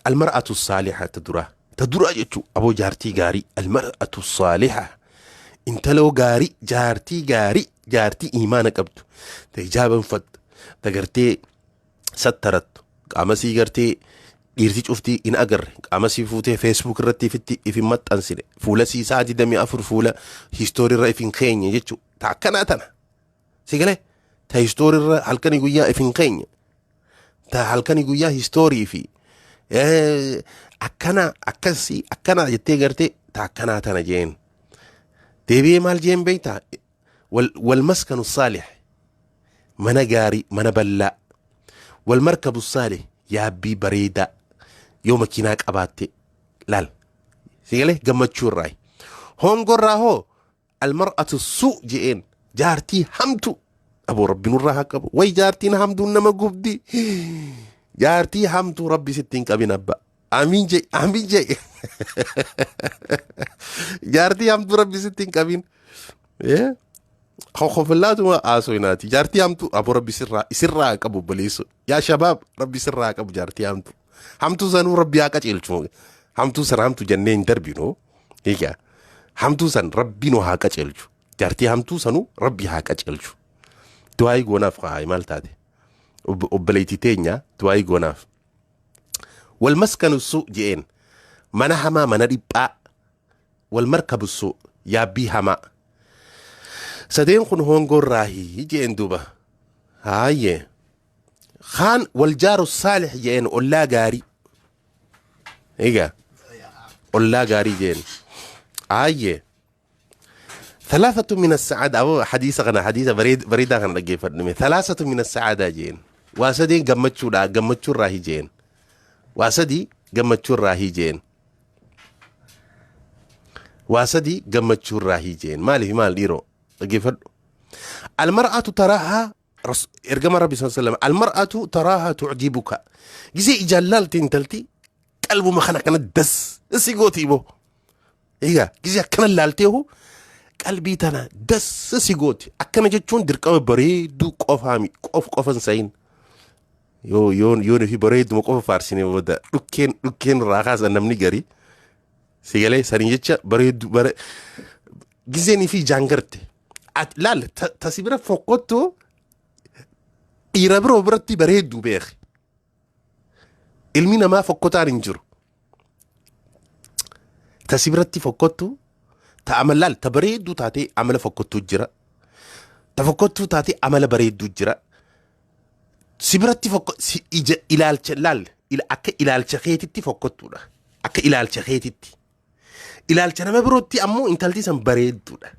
المرأة الصالحة, ta duraa, ta duraa jechuu aboo jaartii gaarii. المرأة الصالحة, intaloo gaarii, jaartii gaarii, jaartii imaana qabdu, ta hijaaba uffattu, ta gartee sattarattu, qaama sii gartee dhiirti cuftii hin agarre, qaama sii fuutee Facebook irratti ifitti if hin maxxansine, fuula sii sa'a 24 fuula history irra if hin keenye jechuu, ta akkanaa tana. Si galee, ta history irra halkanii guyyaa if hin keenye, ta halkanii guyyaa history fi akkana akkasii akkana jettee gartee ta akkanaa tana jeen. Deebi'ee maal jeen beektaa? والمسكن الصالح, mana gaarii, mana bal'aa. والمركب الصالح, yaabbii bareedaa yoo makiinaa qabaatte laal. Si galee, gammachuu irraa. Hongorraa hoo? المرأة السوء je'een, jaartii hamtu. Aboo rabbi nurraa haa qabu. Way, jaartiin hamtuun nama gubdi. Jaartii hamtuu rabbi sitti hin qabin abba. Amiin jee, amiin jee. Jaartii hamtuu rabbi sitti hin qabin. Kofollaatuma haasoinaati. Jaartii hamtuu aboo rabbi sirraa haa qabu obboleessu. Yaa shabaab, rabbi sirraa haa qabu jaartii hamtuu. Hamtuu sanuu rabbi haa qaceelchu. Hamtuu sana hamtuu jennee hin darbinu. Egaa hamtuu san rabbi nu haa qaceelchu. Jaartii hamtuu sanuu rabbi haa qaceelchu. Du'aayii goonaaf haa, maal taate? Obboleettii teenya du'aayii goonaaf. والمسكن السوء je'een, mana hamaa, mana dhiphaa. والمركب السوء, yaabbii hamaa. Sadeen kun hongoorraahii je'een duuba. Haayyee. Kaan والجار الصالح je'een, ollaa gaarii. Egaa ollaa gaarii je'een. Haayyee. ثلاثة من السعادة, أبو حديث غنا حديث بريد بريدا غنا dhaggeeffadhume. ثلاثة من السعادة jeen, waa sadeen gammachuudha, gammachuu irraa jeen. Waa sadii gammachuu irraa jeen. Waa sadii gammachuu irraa jeen. Maaliif maal dhiiroo? Dhaggeeffadhu. المرأة تراها ergama rabbi صلى الله عليه وسلم, المرأة تراها تعجبك, gisee ijaan laalte intalti qalbuma kana akkana das si gooti boo. Egaa gisee akkana laalteehu qalbii tana das si gooti. Akkana jechuun dirqama bareedduu qofaa qof qofan sayin. Yoo nufi bareedduma qofa faarsine booda dhukkeen irraa kaasan namni garii. Si galee, sanii jecha bareedduu bare giseen fi ijaan garte. Laal, ta si bira fokkottu. Dhiira biroo biratti bareedduu beeki. Ilmi namaa fokkotaan hin jiru. Ta si biratti fokkottu ta amalaal ta bareedduu taatee amala fokkottuu jira. Ta fokkottuu taatee amala bareedduu jira. Si biratti fokko si ija ilaalcha laal akka ilaalcha keetitti fokkottuudha. Akka ilaalcha keetitti. Ilaalcha nama birootti ammoo intalti san bareedduudha.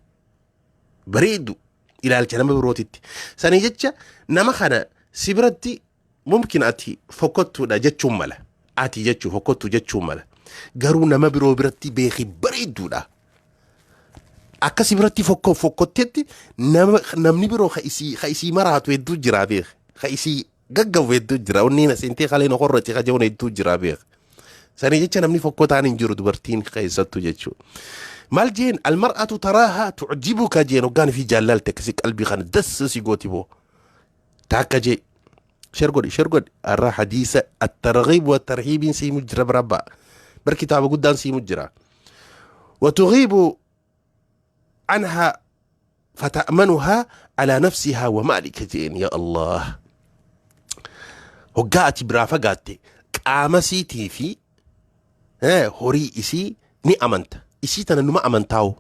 Bareeddu ilaalcha nama birootitti. Sanii jecha nama kana si biratti mumkin ati fokkottuudha jechuun mala. Ati jechuu fokkottuu jechuun mala. Garuu nama biroo biratti beeki bareedduudha. Akka si biratti fokkottetti namni biroo ka isii maraatu hedduu jira beeki. Ka isii gaggabu hedduu jira. Onni na seentee kalee na qorrati ka jehuun hedduu jira beeki. Sanii jecha namni fokkotaan hin jiru dubartiin keessattuu jechuudha. Maal jeen almar'atu taraahaa tu'jibuka jeen hoggaan fi jaallalte akkasii qalbii kana dassa si gooti boo. Taakka jee share godhi share godhi har'a hadiisa at-targhiib wa tarhiibiin siimu jira bira ba'a. Bar kitaaba guddaan siimu jira. Watugiibu anhaa fata'manuhaa alaa nafsihaa wa maalika jeen yaa Allah. Hoggaa ati biraa fagaatte qaama siitii fi horii isii ni amanta. Isii tana numa amantaa'u.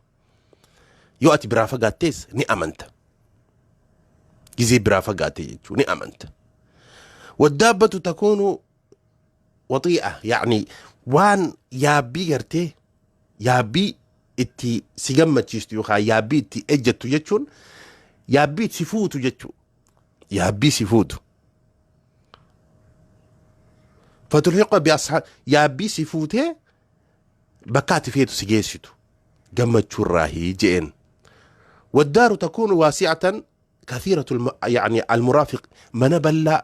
Yoo ati biraa fagaattees ni amanta. Gizee biraa fagaatte jechuun ni amanta. Waddaabbatu takuunu waxii'a yaani waan yaabbii gartee yaabbii itti si gammachiistu yookaan yaabbii itti ejjettu jechuun yaabbii si fuutu jechuudha. Yaabbii si fuutu. Fatulhiqa bi ashaab yaabbii si fuutee bakka ati feetu si geessitu gammachuurraahi je'een. Waddaaru takuunu waasi'atan kathiiratul yaani almuraafiq mana bal'aa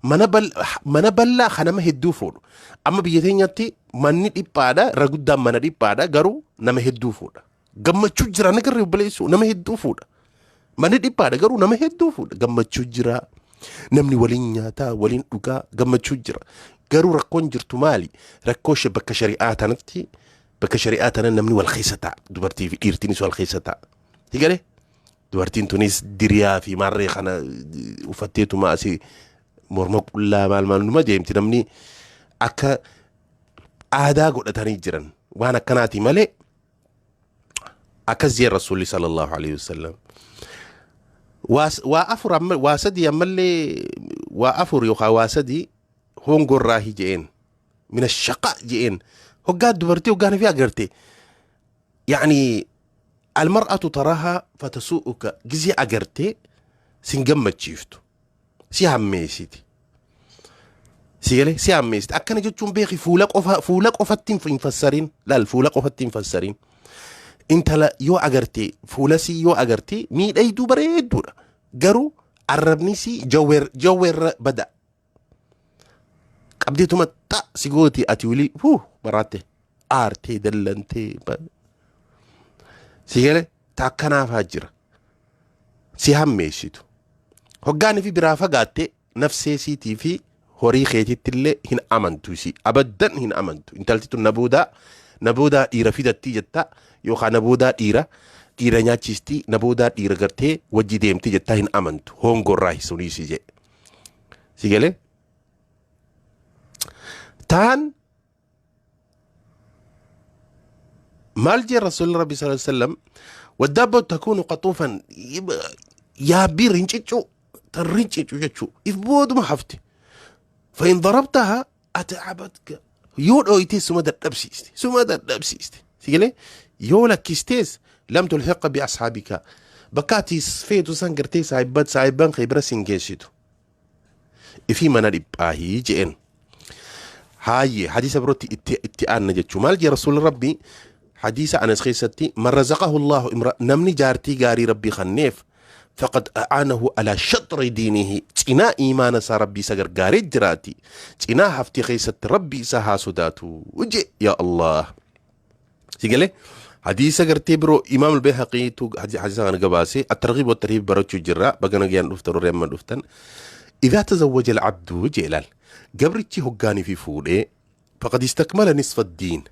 mana bal mana bal'aa kan nama hedduu fuudhu. Amma biyya teenyatti manni dhiphaadha irra guddaan mana dhiphaadha garuu nama hedduu fuudha. Gammachuu jira nagarri obboleessu nama hedduu fuudha. Manni dhiphaadha garuu nama hedduu fuudha. Gammachuu jira. Namni waliin nyaataa waliin dhugaa gammachuu jira. Garuu rakkoon jirtu maali? Rakkoo ishee bakka shari'aa tanatti bakka shari'aa tana namni wal keessa ta'a. Dubartii fi dhiirtiinis wal keessa ta'a. Si galee? Dubartiin tunis diriyaa fi maarree kana uffatteetuma asii morma qullaa maal maal numa deemti namni akka aadaa godhatanii jiran waan akkanaati malee akkas jee rasuulli sallallahu alaihi wasallam. Waa afur amma waa sadii ammallee waa afur yookaan waa sadii hongorraahi je'een mina shaqa je'een hoggaa dubartii hoggaan fi agarte yaani almar'atu tarahaa fatasu'uka gizee agartee sin gammachiiftu si hammeessiti. Si galee si hammeessiti akkana jechuun beeki fuula qofa fuula qofatti hin fassarin laal fuula qofatti hin fassarin. Intala yoo agarte fuula sii yoo agarte miidhagduu bareedduudha. Garuu arrabni sii jawweerra bada. Qabdeetuma xa si gooti ati wilii huu maraatte aartee dallantee si galee ta akkanaafaa jira. Si hammeessitu. Hoggaanii fi biraa fagaatte nafsee siitii fi horii keetitti illee hin amantu isii abaddan hin amantu. Intalti tun na boodaa dhiira fidattii jetta yookaan na boodaa dhiira dhiira nyaachistii na boodaa dhiira gartee wajji deemti jettaa hin amantu. Hongorraa sunii si jedhe. Si galee? Taan maal jee rasuulli rabbi sallallahu alaihi wasallam waddaabba takuunu qaxuufan yaabbii rinciccuu tan rinciccu jechuu if booduma hafte fa'in darabtaha ata'abatka yoo dhooytee suma dadhabsiiste suma dadhabsiiste si galee yoo lakkistees lam tulhiqa bi ashaabika bakka ati feetu san gartee saahibban saahibban kee bira sin geessitu ifii mana dhiphaahii je'een. Haayye hadiisa birootti itti aanna jechuu maal jee rasuulli rabbii hadiisa anas keessatti man razaqahu allahu imra namni jaartii gaarii rabbii kanneef faqad a'aanahu alaa shaxri diinihi cinaa iimaana isaa rabbii isa gargaaree jiraati cinaa haftii keessatti rabbii isaa haa sodaatu je yaa allah. Si galee hadiisa gartee biroo imaam al-Bayhaqiitu hadiisa kana gabaase at-targhiib wa tarhiib barachuu jirra baga nagayaan dhuftan warri amma dhuftan. Idaa tazawwaja al-abdu jee ilaal gabrichi hoggaanii fi fuudhee faqad istakmala nisfa diin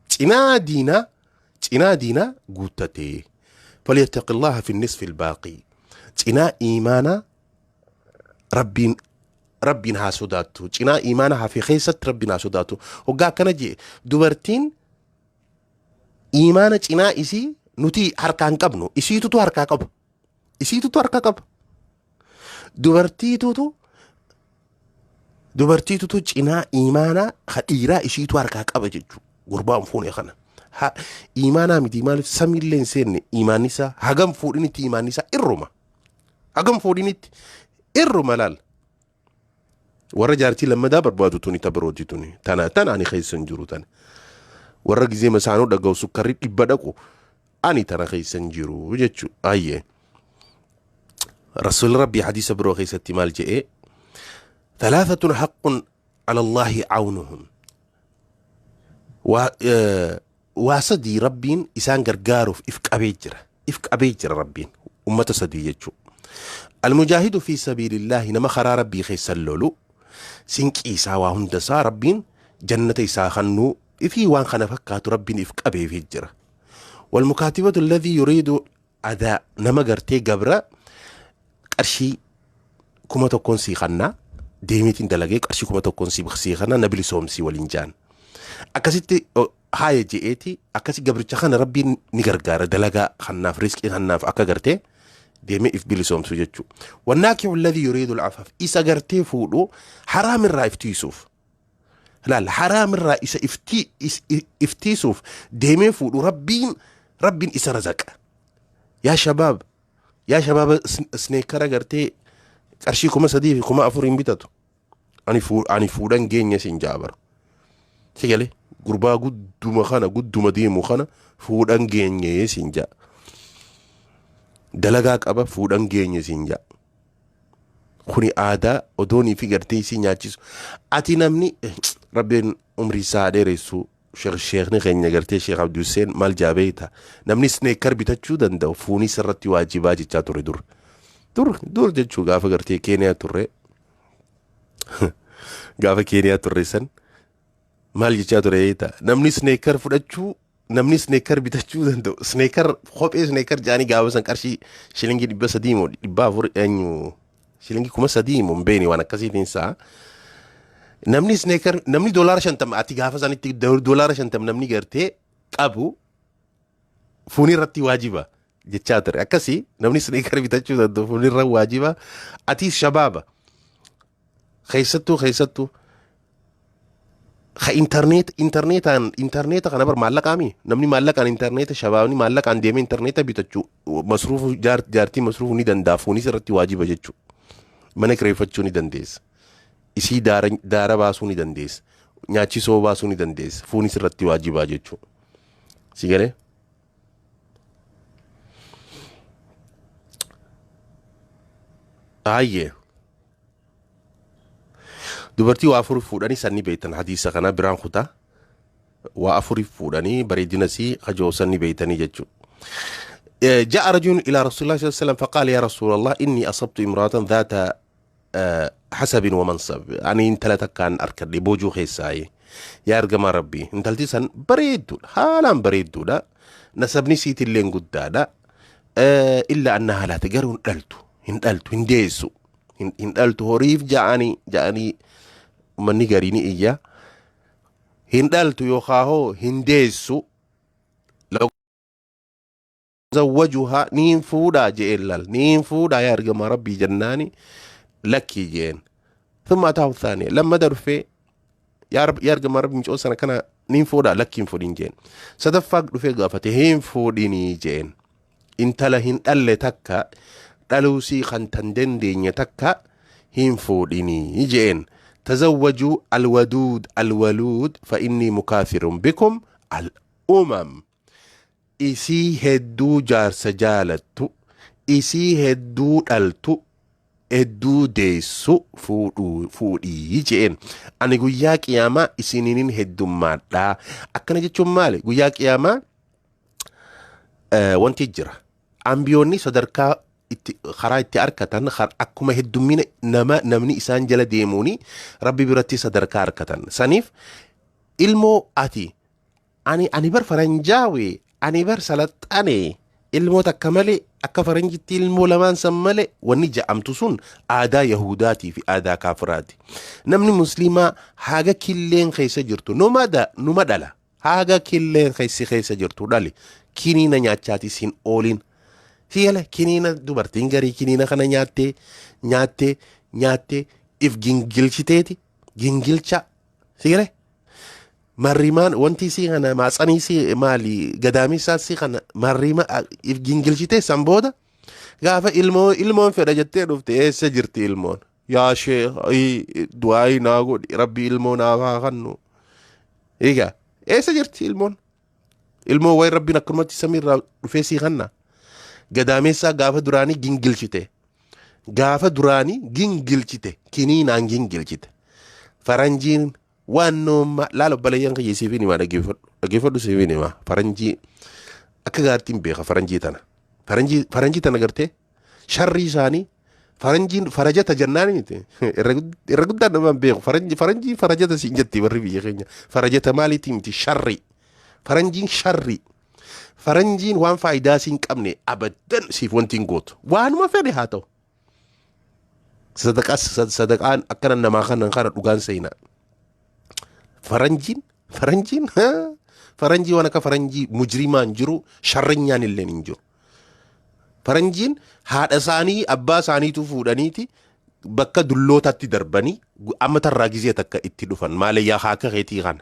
cinaa diinaa cinaa diinaa guuttatee falyattaqillaha fi nisfi al-baaqi cinaa iimaanaa. Rabbiin Rabbiin haa sodaattu. Cinaa iimaana hafe keessatti Rabbiin haa sodaattu. Hoggaa akkana jee, dubartiin iimaana cinaa isii nuti harkaa hin qabnu, isiitutu harkaa qaba. Isiitutu harkaa qaba. Dubartiitutu cinaa iimaanaa ka dhiiraa isiitu harkaa qaba jechuudha. Gurbaa hin fuune kana. Ha, iimaanaa miti, maaliif samiillee hin seenne iimaanni isaa, hagam fuudhinitti iimaanni isaa irruma. Hagam fuudhinitti irruma laal. Warra jaartii lammadaa barbaadu tuni ta birooti tuni. Tana tana ani keessa hin jiru tana. Warra gizee masaanuu dhaga'u sukkarri dhibba dhaqu ani tana keessa hin jiru jechuudha. Ayyee. Rasuulli Rabbii hadiisa biroo keessatti maal jedhee? Thalaatatun haqqun ala Allaahi awnuhum. Waa sadii Rabbiin isaan gargaaruuf if qabee jira. If qabee jira Rabbiin. Ummata sadii jechuudha. Almujaahidu fi sabiilillaahi, nama karaa Rabbii keessa lolu, sinqii isaa waa hunda isaa Rabbiin jannata isaa kennuu ifii waan kana fakkaatu Rabbiin if qabeefii jira. Walmukaatibatu alladhii yuriidu adaa, nama gartee gabra qarshii 1000n sii kannaa deemiitiin dalagee qarshii 1000n sii kannaa na bilisoomsii waliin jaan. Akkasitti haaya je'eeti akkasi gabricha kana Rabbiin ni gargaara, dalagaa kannaaf, riskii kannaaf, akka gartee deemee if bilisoomsu jechuudha. Wannaakihu alladhii yuriidu al-afaaf, isa gartee fuudhu haraam irraa if tiisuuf. Laal, haraam irraa isa iftiisuuf deemee fuudhu Rabbiin isa razaqa. Yaa shabaab, yaa shabaaba, sneakera gartee qarshii 3000 fi 4000 hin bitatu. Ani fuudhan geenye sin jaabara. Si galee gurbaa gudduma kana gudduma deemu kana fuudhan geenye sin jaa. Dalagaa qaba, fuudhan geenye sin jaa. Kuni aadaa odoonii fi gartee isii nyaachisu. Ati namni Rabbiin umrii isaa haa dheeressu, sheekni keenya gartee Sheekh Abdi Hussein maal jaa beekta? Namni sneaker bitachuu danda'u fuunis irratti waajibaa jechaa ture dur. Dur dur jechuu gaafa gartee Keeniyaa turre, gaafa Keeniyaa turre san maal jechaa ture beekta? Namni sneaker fudhachuu, namni sneaker bitachuu danda'u, sneaker, kophee sneaker jedhanii gaafa san qarshii shilingii 300 moo 400, eenyu, shilingii 3000 moo hin beekne, waan akkasiitiin isaa. Namni sneaker, namni $50, ati gaafa sanitti $50 namni gartee qabu fuunii irratti waajiba jechaa ture. Akkasii namni sneaker bitachuu danda'u fuunii irra waajiba. Atis shabaaba keessattuu ka internet internetaan interneta kana bar maallaqaami, namni maallaqaan interneta, shabaabni maallaqaan deemee interneta bitachuu, masruufu jaartii masruufu ni danda'a, fuunis irratti waajiba jechuu. Mana kireeffachuu ni dandeessa, isii daara daara baasuu ni dandeessa, nyaachisoo baasuu ni dandeessa, fuunis irratti waajibaa jechuu. Si galee? Ayyee. Dubartii waa afur fuudhanii san ni beektan, hadiisa kana biraan kutaa. Waa afuri fuudhanii bareedina sii kajoo san ni beektanii jechuudha. جاء رجل إلى رسول الله صلى الله عليه وسلم فقال: يا رسول الله، إني أصبت امرأة ذات حسب ومنصب، ani intala takkaan arkadhe boojuu keessaayi, yaa ergamaa Rabbii, intalti san bareedduudha, haalaan bareedduudha, nasabni siitilleen guddaadha, illa annahaa laata, garuu hin dhaltu, hin dhaltu, hin deessu, hin dhaltu, horiif ja'anii manni garii ni iyya, hin dhaltu yookaa hoo hin deessu. Zawwajuhaa, niin fuudhaa je'een, lal, niin fuudhaa yaa ergamaa Rabbii jennaani, lakkii je'een. Thumma ataahu thaaniya, lammada dhufee, yaa yaa ergamaa Rabbii, mucoo sana kana niin fuudhaa? Lakkii, hin fuudhin je'een. Sadaffaa dhufee gaafate, hin fuudhinii je'een. Intala hin dhalle takka, dhaluusii kan tan dandeenye takka hin fuudhinii je'een. Tazawwajuu alwaduud alwaluud fa innii mukaafirun bikum al umam. Isii hedduu jaarsa jaalattu, isii hedduu dhaltu, hedduu deessu fuudhuu fuudhii je'een. Ani guyyaa qiyaamaa isiniinin heddummaadha. Akkana jechuun maali? Guyyaa qiyaamaa wanti jira. Ambiyoonni sadarkaa itti karaa itti arkatan akkuma heddummina nama namni isaan jala deemuuni Rabbi biratti sadarkaa arkatan. Saniif ilmoo ati ani bar faranjaawe, ani bar salaxxane, Ilmoo takka malee, akka faranjitti ilmoo lamaan san malee wanni ja'amtu sun aadaa Yahudaatii fi aadaa kaafiraati. Namni musliimaa haga killeen keessa jirtu numa dhala. Haga killeen keessi keessa jirtu dhali. Kiniina nyaachaatis hin oolin. Si'ala kiniina dubartiin garii kiniina kana nyaattee nyaattee nyaattee if gingilchiteeti gingilcha si'ale. Marrimaan wanti isii kana maatsanii isii maali gadaamessaa isii kana marrima if gingilchitee san booda gaafa ilmoo ilmoon fedha jettee dhufte, eessa jirti ilmoon? Yaa sheekh, du'aayii naa godhi, rabbi ilmoo naaf haa kennu. Egaa eessa jirti ilmoon? Ilmoo wayi rabbiin akkanumatti samiirraa dhufee sii kenna. Gadaamessaa gaafa duraanii gingilchite. Gaafa duraanii gingilchite, kiniinaan gingilchite. Faranjiin waan nooma laala, obboleeyyan kiyya, siifin himaa, dhaggeeffadhu, dhaggeeffadhu, siifin himaa. Faranjii akka gaariitti beeka. Faranjii tana, faranjii tana gartee sharrii isaanii, faranjiin farajata jennaan miti. Irra guddaan nama hin beeku. Faranjii farajata siin jetti warri biyya keenya. Farajata maaliitii miti, sharrii. Faranjiin sharrii. Faranjiin waan faayidaa siin qabne abadan siif wanti hin gootu, waanuma fedhe haa ta'u. Sadaqas sadaqaan akkana namaa kana kana dhugaan seenaa. Faranjiin faranjii waan akka faranjii mujrimaan jiru, sharrinyaan illee hin jiru. Faranjiin haadha isaanii abbaa isaaniitu fuudhaniiti bakka dullootaatti darbanii amma tarraa gizee takka itti dhufan maalayyaa haaka keetii kana.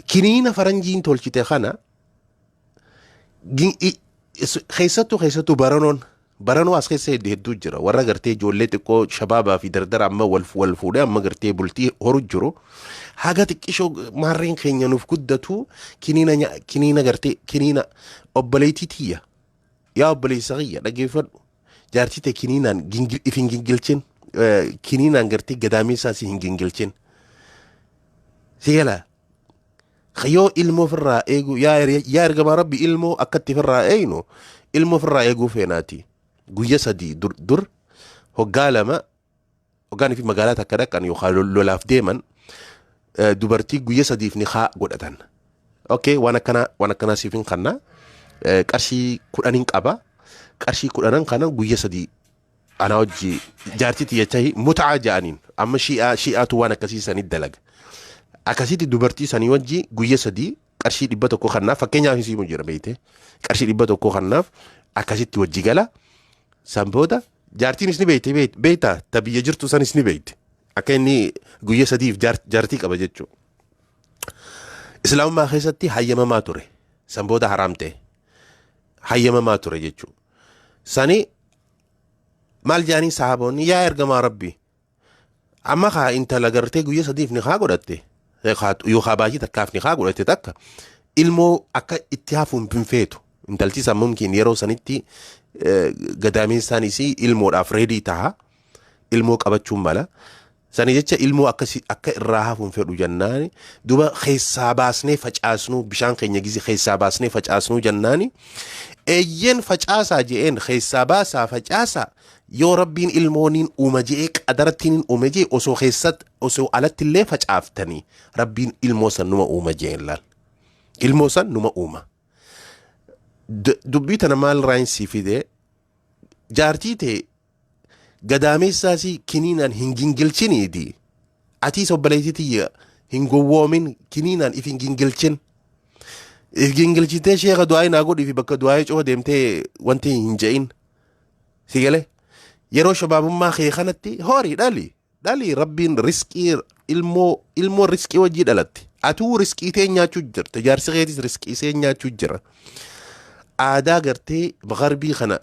Kiniina faranjiin tolchite kana keessattuu baranoo as keessa hedduu hedduu jira. Warra gartee ijoollee xiqqoo shabaabaa fi dardara amma wal wal fuudhee amma gartee bultii horu jiru, haga xiqqishoo maarreen keenya nuuf guddatu kiniina gartee kiniina. Obboleettii tiyya, yaa obboleessa kiyya, dhaggeeffadhu. Jaartii ta'e kiniinaan if hin gingilchin, kiniinaan gartee gadaameessaa si hin gingilchin. Si galaa? Yoo ilmoo ofirraa eeguu, yaa ergamaa rabbi, ilmoo akkatti ofirraa eegnu, ilmoo ofirraa eeguu feenaati. Guyya 3 dur hoggaa 2 hoggaan fi magaalaa takka dhaqan yookaan lolaaf deeman, dubartii guyya 3f ni haa godhatan. Okay, waan akkanaa siif hin kanna, qarshii 10n qaba. Qarshii 10n kana guyya 3 anaa hojii jaartii tiyya tahi mut'aa ja'aniin. Amma shi'aatu waan akkasii sanit dalaga. Akkasitti dubartii sanii wajji guyya 3 qarshii 100 kannaaf, fakkeenyaaf isiimu jira beeyte, qarshii 100 kannaaf akkasitti wajji gala. San booda jaartiinis ni beeyte, beeyta, ta biyya jirtu sanis ni beeyte akka inni guyya 3f jaartii qaba jechuudha. Islaamummaa keessatti hayyamamaa ture. San booda haraam ta'e. Hayyamamaa ture jechuudha. Sani maal jaanii sahaboonni, yaa ergamaa rabbi, amma kaa intala gartee guyya 3f ni haa godhatte yookaan baay'ee takkaaf ni haa godhatte takka ilmoo akka itti hafuun hin feetu. Intalti san mumkin yeroo sanitti gadameessaan isii ilmoodhaaf ready taha, ilmoo qabachuun mala. Sani jecha ilmoo akkasi akka irraa hafuun fedhu jennaani, duba keessaa baasnee facaasnuu, bishaan keenya gizi keessaa baasnee facaasnuu jennaani, eeyyeen facaasaa je'een, keessaa baasaa facaasaa, yoo rabbiin ilmooniin uuma je'ee qadarattiin uume je'e, osoo keessatti osoo alatti illee facaaftanii rabbiin ilmoo san numa uuma je'een. Laal, ilmoo san numa uuma. Dubbii tana maal raayinsii fide? Jaartii ta'e gadaameessaasii kiniinaan hin gingilchiniiti. Atiis obboleettii tiyya, hin gowwoomin, kiniinaan if hin gingilchin. If gingilchitee sheeka du'aa naa godhii fi bakka du'aa cufa deemtee wanti hin je'in. Si galee? Yeroo shabaabummaa kee kanatti horii, dhali dhali. Rabbiin riskii ilmoo riskii wajjii dhalatti. Atuu riskii tee nyaachuu jirta, jaarsi keetis riskii see nyaachuu jira. Aadaa gartee garbii kana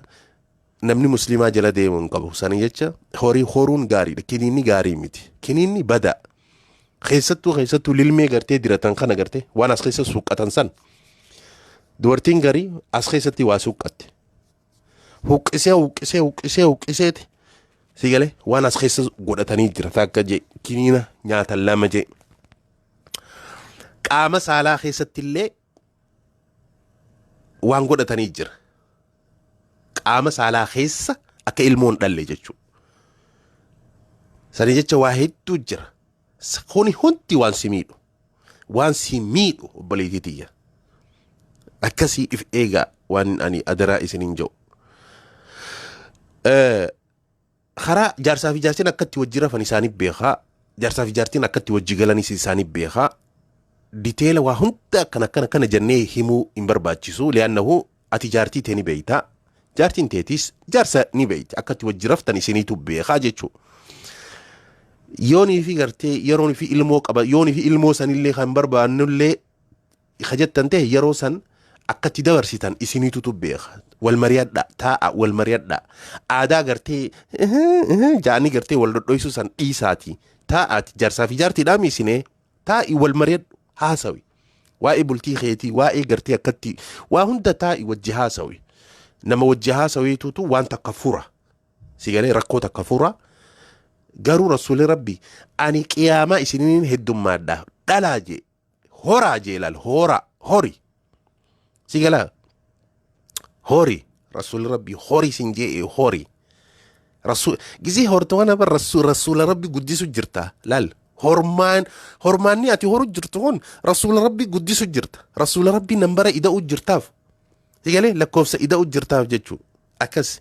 namni musliimaa jala deemuu hin qabu. Sana jecha horii horuun gaariidha. Kiniinni gaarii miti. Kiniinni badaa. Keessattuu lilmee gartee diratan kana, gartee waan as keessa suuqqatan san. Dubartiin garii as keessatti waa suuqqatti. Huqqisee huqqisee huqqisee huqqiseeti. Si galee? Waan as keessa godhatanii jira. Takka jee kiniina nyaatan, lama jee. Qaama saalaa keessatti illee waan godhatanii jira. Qaama saalaa keessa akka ilmoon dhalle jechuudha. Sani jecha waa hedduu jira. Kuni hundi waan si miidhu. Waan si miidhu, obboleettii tiyya. Akkasii if eegaa waan ani adaraa isiniin jedhu. Karaa jaarsaa fi jaartiin akkatti wajji rafan isaanii beekaa. Jaarsaa fi jaartiin akkatti wajji galanis isaanii beekaa. Diteela waa hunda akkana akkana akkana jennee himuu hin barbaachisu. Li'aannahu ati jaartii tee ni beeyta. Jaartiin teetis jaarsa ni beeyti. Akkatti wajji raftan isiniitu beekaa jechuudha. Yoonii fi gartee yeroon fi ilmoo qaba yoonii fi ilmoo sanillee kan barbaannullee ka jettan ta'e yeroo san akkatti dabarsitan isiniitutu beeka. Wal mari'adha taa'a wal mari'adha. Aadaa gartee ja'anii gartee wal dhodhoysuu san dhiisaati. Taa'aati jaarsaa fi jaartiidhaa miisinee taa'i wal mari'adhu haasawi. Waa'ee bultii keetii waa'ee gartee akkatti waa hunda taa'i wajji haasawi. Nama wajji haasawiitutu waan takka fura. Si galee rakkoo takka fura. Garuu rasuulli rabbi ani qiyaamaa isiniin heddummaadha dhalaa jee horaa jee laal horaa hori si galaa hori rasuulli rabbi hori sin jee hori rasul gisee horte waan bar rasuula rabbi guddisu jirta laal hormaan hormaanni ati horu jirtu kun rasuula rabbi guddisu jirta rasuula rabbi nambara ida'u jirtaaf si galee lakkoofsa ida'u jirtaaf jechuu akkas.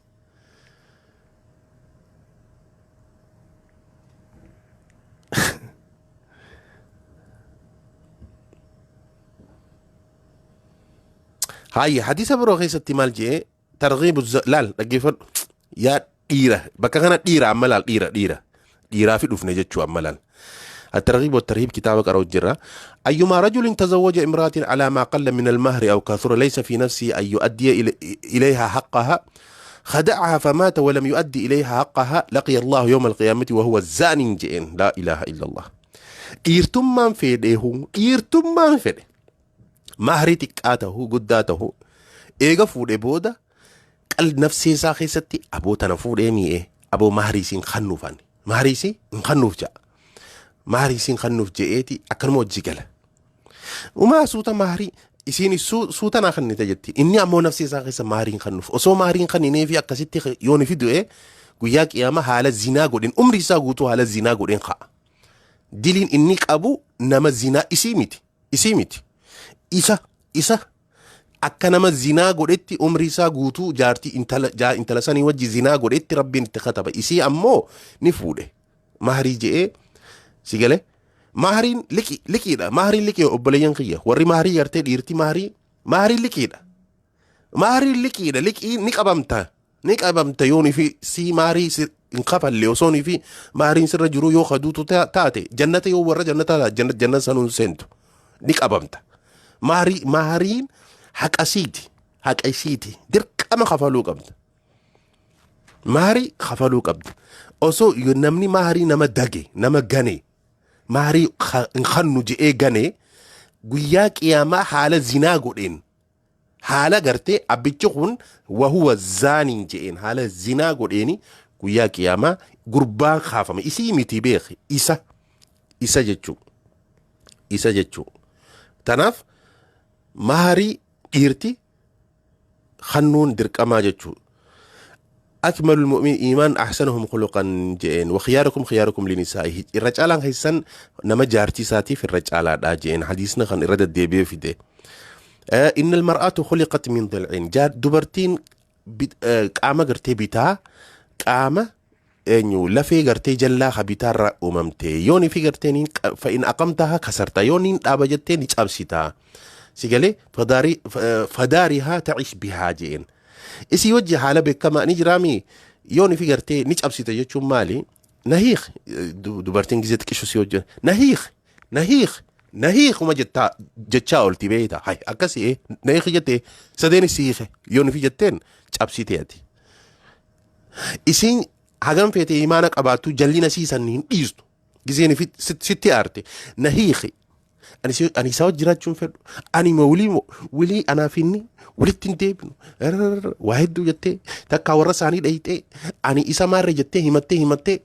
Haayya hadiisa biroo keessatti maal jee targhiibu laal dhaggeeffadhu yaa dhiira bakka kana dhiira amma laal dhiira dhiira dhiiraa fi dhufne jechuu amma laal. الترغيب والترهيب كتاب قرأ الجرة. أيما رجل تزوج امرأة على ما قل من المهر أو كثر ليس في نفسه أن يؤدي إليها حقها خدعها فمات ولم يؤدي إليها حقها لقي الله يوم القيامة وهو زان جئن. لا إله إلا الله. dhiirtummaan fedheehu dhiirtummaan fedhe mahrii xiqqaa ta'uu guddaa ta'uu eega fuudhee booda qal nafsee isaa keessatti aboo tana fuudhee mi'ee aboo mahrii isiin kannuuf ani mahrii isii hin kannuuf ja'a mahrii isiin kannuuf je'eeti akkanuma hojii gala. Umaa suuta mahrii isiin suuta naa kannite jetti inni ammoo nafsee isaa keessa mahrii hin kannuuf osoo mahrii hin kanninee fi akkasitti yoon fi du'e guyyaa qiyaamaa haala zinaa godhin umrii isaa guutuu haala zinaa godhin ka'a. Diliin inni qabu nama zinaa isii miti isii miti isa isa akka nama zinaa godhetti umrii isaa guutuu jaartii intala intala sanii wajji zinaa godhetti rabbiin itti kataba isii ammoo ni fuudhe mahrii je'ee si gale mahriin liqi liqiidha mahriin liqii obboleeyyan kiyya warri mahrii gartee dhiirti mahrii mahriin liqiidha mahriin liqiidha liqii ni qabamta ni qabamta yoonii fi sii mahrii hin kafalle osoonii fi mahriin sirra jiru yoo kaduutu taate jannata yoo warra jannata taate jannata sanuun seentu ni qabamta mahrii mahriin haqa siiti haqa isiiti dirqama kafaluu qabda mahrii kafaluu qabda osoo namni mahrii nama dage nama gane mahrii hin kannu je'ee gane guyyaa qiyaamaa haala zinaa godheen haala gartee abbichi kun wahuwa zaaniin je'een haala zinaa godheeni guyyaa qiyaamaa gurbaan kaafame isii miti beeki isa isa jechuu isa jechuu tanaaf maharii dhiirti kannuun dirqamaa jechuu. أكمل المؤمن إيمان أحسنهم خلقا جئين وخياركم خياركم لنسائه الرجال هيسن نما جارتي ساتي في الرجال دا جئين حديثنا خن إرادة ديبي في دي. إن المرأة خلقت من ضلع جار دبرتين qaama gartee bitaa qaama eenyu lafee gartee jallaa ka bitaarra uumamte yoonii fi gartee niin fa'in aqamtaha kasarta yoo niin dhaaba jettee ni cabsita si galee fadaarihaa tacish bihaa jeen isii wajji haala beekamaa ni jiraami yoonii fi gartee ni cabsita jechuun maali nahiik dubartiin gizee xiqqishu si wajjin nahiik nahiik nahiik uma jettaa jechaa olti beeyta hay akkasii nahiik jettee sadeen si hiike yoonii fi jetteen cabsite ati isiin hagam feete imaana qabaattu jallina siisan hin dhiistu gizeen fi sitti aarte na hiiki ani isaa wajji jiraachuun fedhu ani ma walii walii anaaf inni walitti hin deebinu waa hedduu jettee takkaa warra isaanii dhayxee ani isa maarre jettee himattee himattee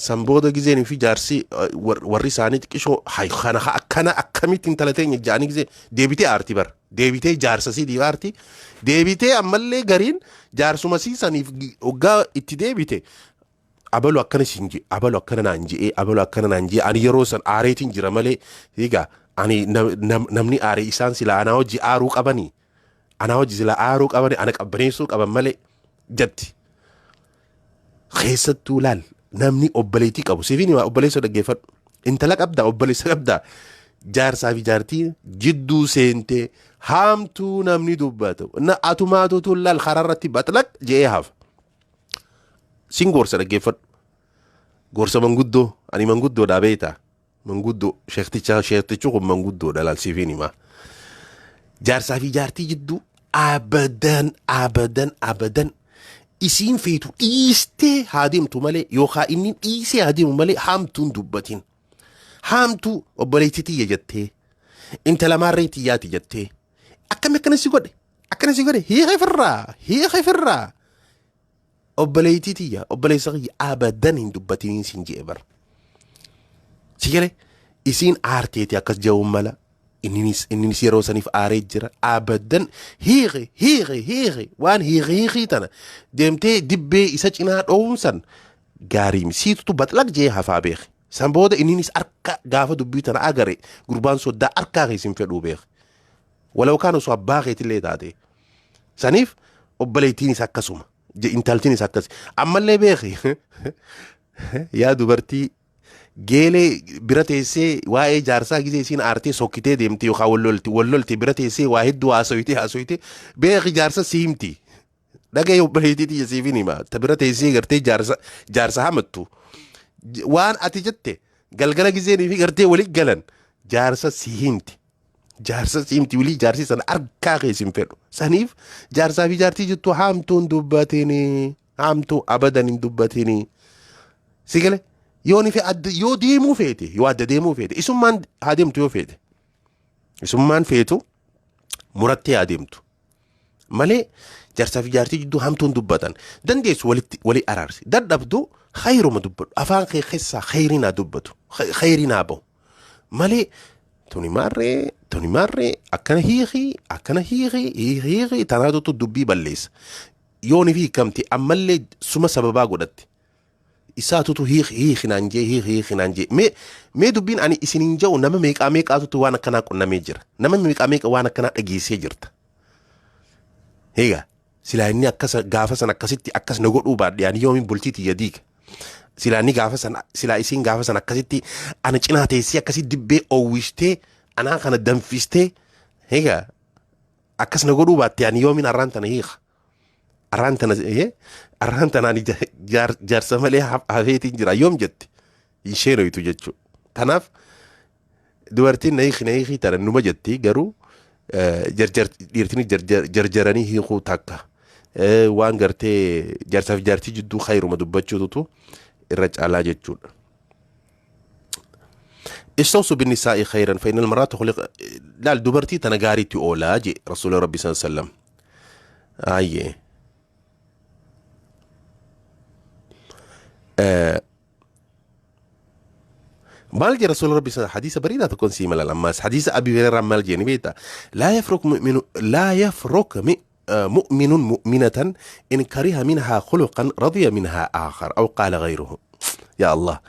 san booda gizeen fi jaarsi warri isaanii xiqqishoo hay kana akkana akkamitti intala teenya ja'anii gizee deebitee aarti bara deebitee jaarsa siitiif aarti deebitee ammallee gariin jaarsuma siisaniif hoggaa itti deebite abalu akkana siin je abalu akkana naan je'ee abalu akkana naan je'ee ani yeroo san aareetiin jira malee egaa ani namni aaree isaan sila anaa hojii aaruu qabanii Anaa wajji sila aaruu qaban, ana qabbaneessuu qaban malee jetti. Keessattuu laal, namni obboleettii qabu siifin himaa, obboleessa dhaggeeffadhu. Intala qabdaa, obboleessa qabdaa, jaarsaa fi jaartii jidduu seentee haamtuu namni dubbatu na atumaatutu laal karaa irratti baxlaq je'ee hafa. Sin gorsa, dhaggeeffadhu. Gorsa manguddoo, ani manguddoodhaa beektaa, manguddoo sheektichaa, sheektichi kun manguddoodha. Laal, siifin himaa. Jaarsaa fi jaartii jidduu abadan, abadan, abadan isiin feetu dhiistee haa deemtu malee, yookaan inni dhiisee haa deemu malee, haamtuun dubbatin. Haamtuu obboleettii tiyya jettee, intala maarree tiyyaati jettee, akkami akkana si godhe, akkana si godhe, hiika firraa, hiika firraa, obboleettii tiyya, obboleessa kiyya, abadan hin dubbatiniin sin je'e bara. Si galee, isiin aarteeti akkas je'uun mala, inninis yeroo saniif aaree jira. Abadan hiiki, hiiki, hiiki, waan hiiki hiikii tana deemtee dibbee isa cinaa dhoowuun san gaarii siitutu baxlaq jee hafaa beeki. San booda inninis harka gaafa dubbii tana agare gurbaan soddaa harkaa keessin fedhuu beeki. Walau kaan osoo abbaa keetillee taate. Saniif obboleettiinis akkasuma, intaltiinis akkas. Ammallee beeki, yaa dubartii geelee bira teessee waa'ee jaarsaa gisee isiin aartee sokkitee deemte yookaan wallolti bira teessee waa hedduu haasoyite haasoyite, beeki, jaarsa siimti. Dhaga'ee, obboleettii tiyya, siifin hima. Ta bira teessee gartee jaarsa hamattu. Waan ati jette galgala giseenii fi gartee walitti galan jaarsa si himti. Jaarsa si himti, walii jaarsi sana argaa keessa hin fedhu. Saniif jaarsaa fi jaartii jettu haamtuun dubbatini. Haamtuu abadan hin dubbatini. Si gale, yoo ni fe adda yoo deemuu feete, yoo adda deemuu feete, isummaan haa deemtu. Yoo feete, isummaan feetu murattee haa deemtu malee, jaarsaa fi jaartii jidduu hamtuun dubbatan. Dandeessu walitti walii araarsi, dadhabdu khayruma dubbadhu. Afaan kee keessaa khayriin haa dubbatu, khayriin haa bahu malee, tuni maarree, tuni maarree, akkana hiikii, akkana hiikii, hiikii, hiikii tanaatutu dubbii balleessa. Yoo ni hiikamte ammallee suma sababaa godhatte, isaatutu hiiki hiiki naan jee, hiiki hiiki naan jee. Mee dubbiin ani isiniin jedhu, nama meeqaa meeqaatutu waan akkanaa qunnamee jira, nama meeqaa meeqa waan akkanaa dhageessee jirta. Egaa silaa inni akkas gaafa san akkasitti akkas na godhuu baadhe, ani yoomiin bultii tiyya diiga? Silaa inni gaafa san, silaa isiin gaafa san akkasitti ana cinaa teessee akkasitti dibbee oowwistee anaa kana danfistee, egaa akkas na godhuu baatte, ani yoomiin arraan tana hiika? Arraan tana arraan tana ani jaarsa malee hafeetiin jira yoom jette hin sheenoytu jechuudha. Tanaaf dubartiin na hiiki, na hiikii tana numa jetti, garuu dhiirtiin jarjaranii hiikuu takka waan gartee jaarsaaf jaartii jidduu khayruma dubbachuutu irra caalaa jechuudha. استوصوا بالنساء خيرا فإن المرأة خلق laal, dubartii tana gaariitti oolaa je rasuula rabbi sallallahu alaihi wasallam. Ayyee. Maal jee rasuula rabbi sallallahu, hadiisa bareedaa tokkoon sii malal ammaas, hadiisa Abi Hurairah maal jee ni beektaa? لا يفرق مؤمن، لا يفرق مؤمن مؤمنة إن كره منها خلقا رضي منها آخر أو قال غيره. يا الله،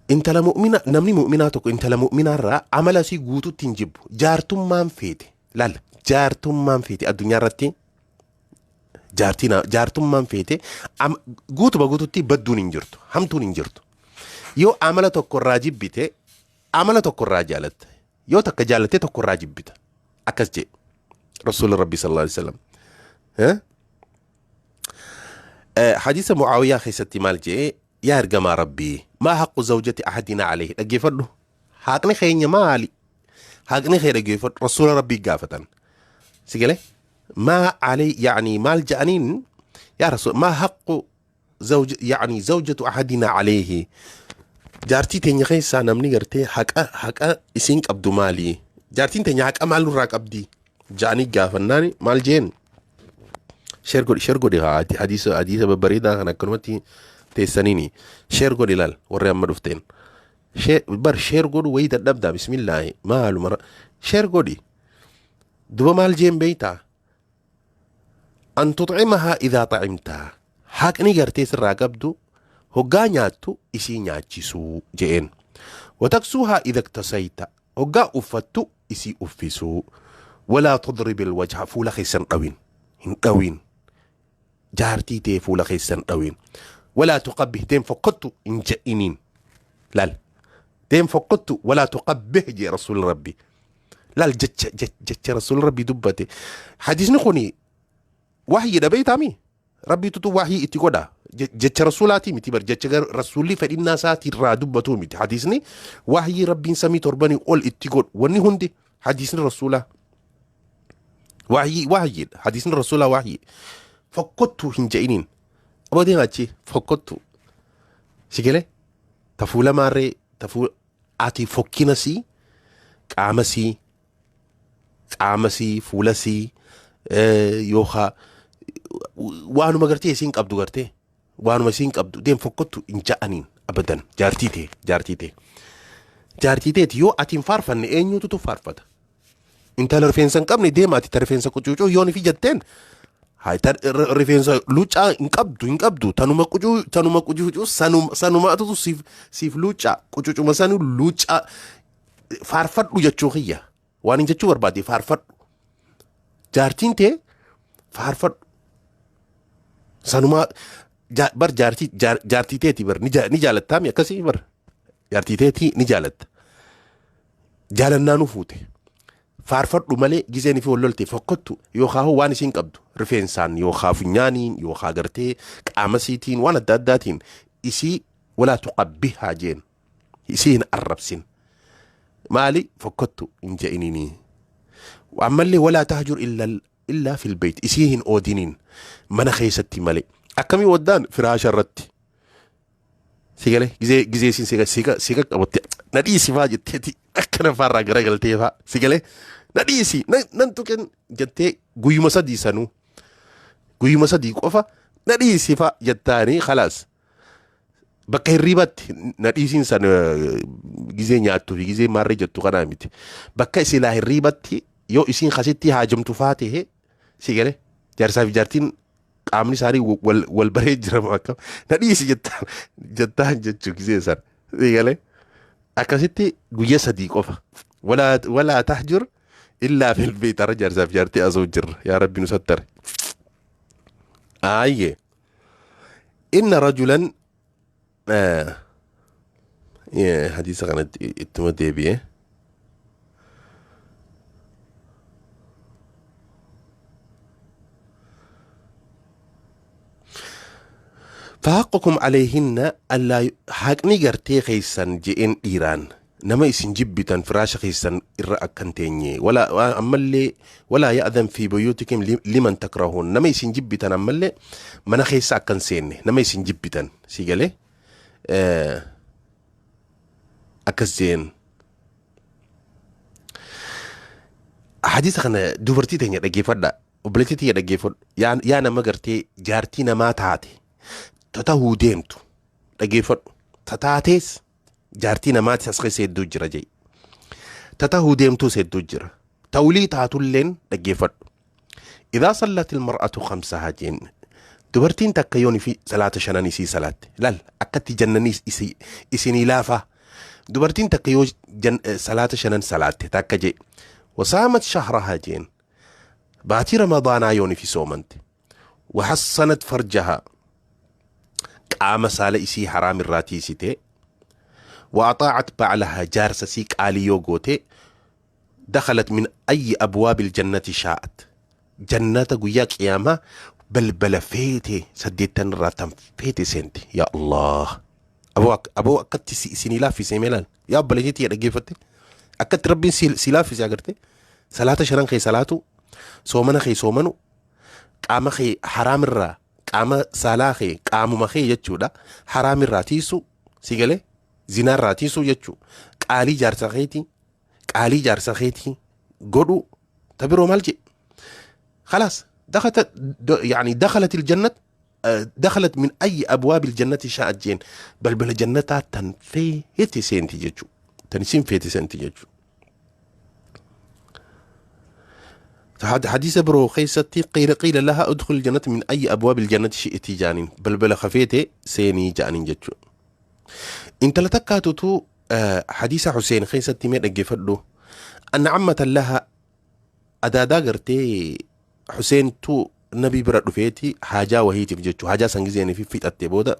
intala mu'mina, namni mu'minaa tokko intala mu'minaa irraa amala isii guututti hin jibbu. Jaartummaan feete, laal, jaartummaan feete addunyaa irratti jaartiin jaartummaan feete guutuma guututti badduun hin jirtu, hamtuun hin jirtu. Yoo amala tokko irraa jibbite, amala tokko irraa jaalatte. Yoo takka jaalatte, tokko irraa jibbita. Akkas jedhe rasuulli rabbi sallallahu alaihi wasallam. Eh? Hadiisa Mucaawiyaa keessatti maal jedhe? Yaa ergamaa rabbii, ما حق زوجة أحدنا عليه? Dhaggeeffadhu, haqni keenya maali, haqni kee? Dhaggeeffadhu, rasuula rabbii gaafatan. Si galee, ما علي يعني maal je'aniin? Yaa rasuul, ما حق زوج يعني زوجة أحدنا عليه? Jaartii teenya keessaa namni gartee haqa isiin qabdu maali, jaartiin teenya haqa maal nurraa qabdi ja'anii gaafannaani maal jeen? Share godhi, share godhi. Haa, hadiisa babbareedaa kan akkanumatti teessaniini share godhi. Ilaal, warri amma dhufteen bar share godhu wayii dadhabdaa. Bismillaahi, maaluma, share godhi. Duba maal jeen beeytaa? أن تطعمها إذا طعمت. Haqni gartee sirraa qabdu hoggaa nyaattu isii nyaachisuu je'een. وتكسوها إذا اكتسيت. Hoggaa uffattu isii uffisuu. Walaa tadribi alwajha, fuula keessan dhawin, hin dhawin, jaartii tee fuula keessan dhawin. Walaa tuqabbih, deem fokkottu hin je'iniin. Laal, deem fokkottu, walaa tuqabbih jee rasuulli rabbi. Laal, jecha jecha rasuulli rabbi dubbate. Hadiisni kuni wahyiidha, beeytaami? Rabbiitutu wahyii itti godha. Jecha rasuulaatii miti bar, jecha rasuulli fedhinnaa isaatirraa dubbatuu miti. Hadiisni wahyii rabbiin samii torbanii ol itti godhu, wanni hundi hadiisni rasuulaa wahyii, wahyiidha. Hadiisni rasuulaa wahyii. Fokkottuu hin je'iniin, aboo deema achi fokkottuu. Si galee? Ta fuula maarree, ta fuula ati fokkina sii, qaama sii, qaama sii, fuula sii, yookaan waanuma gartee isiin qabdu, gartee waanuma isiin qabdu, deem fokkottu hin ja'aniin abadan. Jaartii tee, jaartii tee, jaartii teeti. Yoo ati hin faarfanne eenyututu faarfata? Intala rifeensa hin qabne, deema ati ta rifeensa qucuucuu yoon fi jetteen, haa ta rifeensa luuccaa hin qabdu, hin qabdu, tanuma qucuu, tanuma qucuucuu, sanuma sanumaatutu siif siif luuccaa, qucucuma sanu luuccaa. Faarfadhu jechuu kiyya, waan hin jechuu barbaade, faarfadhu jaartiin tee, faarfadhu. Sanumaa bar jaartii jaartii teeti bar, ni jaalattaami akkasii bar, jaartii teetii ni jaalatta, jaalannaanuu fuute. Faarfadhu malee gizeen fi wal lolte fokkottu yookaan waan isiin qabdu rifeensaan yookaan funyaaniin yookaan gartee qaama isiitiin waan adda addaatiin isii, walaa tuqabbihaa jeen, isii hin arrabsin. Maali fokkottu hin je'inini. Ammallee walaa tahjur illaa fil beyt, isii hin oodiniin mana keessatti malee. Akkamii waddaan? Firaasha irratti. Si galee? Gizee gizee isiin siqa siqa siqa qabatte, na dhiisi faa jetteeti, akkana faarraa garagaltee faa. Si galee? Na dhiisi, nan tuqin jettee, guyyuma 3 sanuu, guyyuma 3 qofa na dhiisi faa jettaanii, khalaas. Bakka hirriibatti na dhiisiin san gizee nyaattuu fi gizee maarree jettu kanaa miti. Bakka silaa hirriibatti yoo isiin kasitti haajamtu faa ta'e, si galee? Jaarsaa fi jaartiin qaamni isaanii wal wal baree jira moo akkam, na dhiisi jettaan jettaan jechuu gizee san. Si galee? Akkasitti guyya 3 qofa. Walaa tahjur illaa fil beeyt. Arra jaarsaa fi jaartii asoo jirra. Yaa Rabbi nu sattare. Aayyee. Inna rajulan, hadiisa kanatti ittuma deebi'e. Fahaqqakum alayhinna allaa, haqni gartee keessan je'een dhiiraan, nama isin jibbitan firaasha keessan irra akkan teenye. Wala ammallee walaa ya'dhan fi buyutikum liman takrahuun, nama isin jibbitan ammallee mana keessa akkan seenne, nama isin jibbitan. Si galee? Akkas jeen. Hadiisa kana dubartii teenya dhaggeeffadha, obboleettii tiyya dhaggeeffadhu, yaa nama gartee jaartii namaa taate, tatahuu deemtu dhaggeeffadhu, tataatees jaartii namaatis as keessa hedduu jira jee, tatahuu deemtuus hedduu jira, tawlii taatulleen dhaggeeffadhu. Idaa sallat ilmar'atu khamsahaa jeen, dubartiin takka yoon fi salaata shanan isii salaatte, laal akkatti jannanii isinii laafaa. Dubartiin takka yoo salaata shanan salaatte takka jee, wasaamat shahrahaa jeen, baatii ramadaanaa yoon fi soomante, wahassanat farjahaa, qaama saala isii haraam irraa tiisite, wa axaa'at ba'lahaa, jaarsa isii qaalii yoo goote, dakhalat min ayyi abwaabil jannati shaa'at, jannata guyyaa qiyaamaa balbala feete saddeettan irraa tan feete seenti. Yaa Allah, aboo akkatti isinii laaffisee meelaan, yaa obboleettii tiyya dhaggeeffatte, akkatti rabbiin si laaffise agarte. Salaata shanan kee salaatu, soomana kee soomanu, qaama kee haraam irraa, qaama saalaa kee, qaamuma kee jechuudha, haraam irraa tiisu. Si galee? Zinaa irraa tiisuu jechuu, qaalii jaarsa keetii, qaalii jaarsa keetii godhu. Ta biroo maal jedhe? خلاص دخلت يعني دخلت الجنة، دخلت من أي أبواب الجنة شاءت جين، بل جنتها تنفيتي سنتي جتشو تنسين فيتي سنتي جتشو. حديث برو خيستي قيل لها ادخل الجنة من أي أبواب الجنة شئت جانين، بل خفيتي سيني جانين جتشو. انت لتكاتو حديث حسين خيستي مير أجفدو أن عمة لها. Adaadaa gartee Huseentu nabii bira dhufeeti haajaa wahiitiif jechuu haajaa san gizeenii fi fixattee booda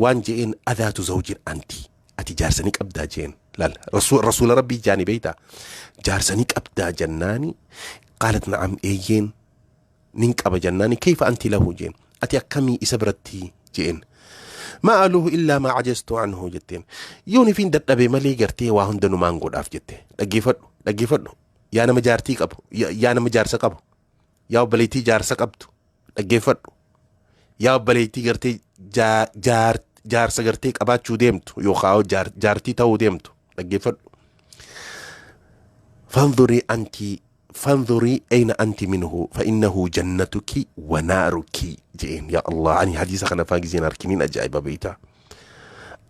waan je'een adaatu zawjin anti ati jaarsanii qabdaa jeen laal rasuula rabbii jaani beeyta jaarsanii qabdaa jennaani qaalat na'am eeyyeen nin qaba jennaani kayfa anti lahu jeen ati akkamii isa biratti jeen maa aluhu illaa maa ajastu anhu jetteen yoon ifiin dadhabe malee gartee waa hunda numaan godhaaf jette dhaggeeffadhu dhaggeeffadhu yaa nama jaartii qabu yaa nama jaarsa qabu yaa obboleettii jaarsa qabdu dhaggeeffadhu yaa obboleettii gartee jaarsa gartee qabaachuu deemtu yookaan jaartii ta'uu deemtu dhaggeeffadhu fanzurii anti fanzurii ayna anti minhu fa innahu jannatuki wa naaruki jeen yaa Allah ani hadiisa kana faa gizeen harkiniin ajaa'iba beeyta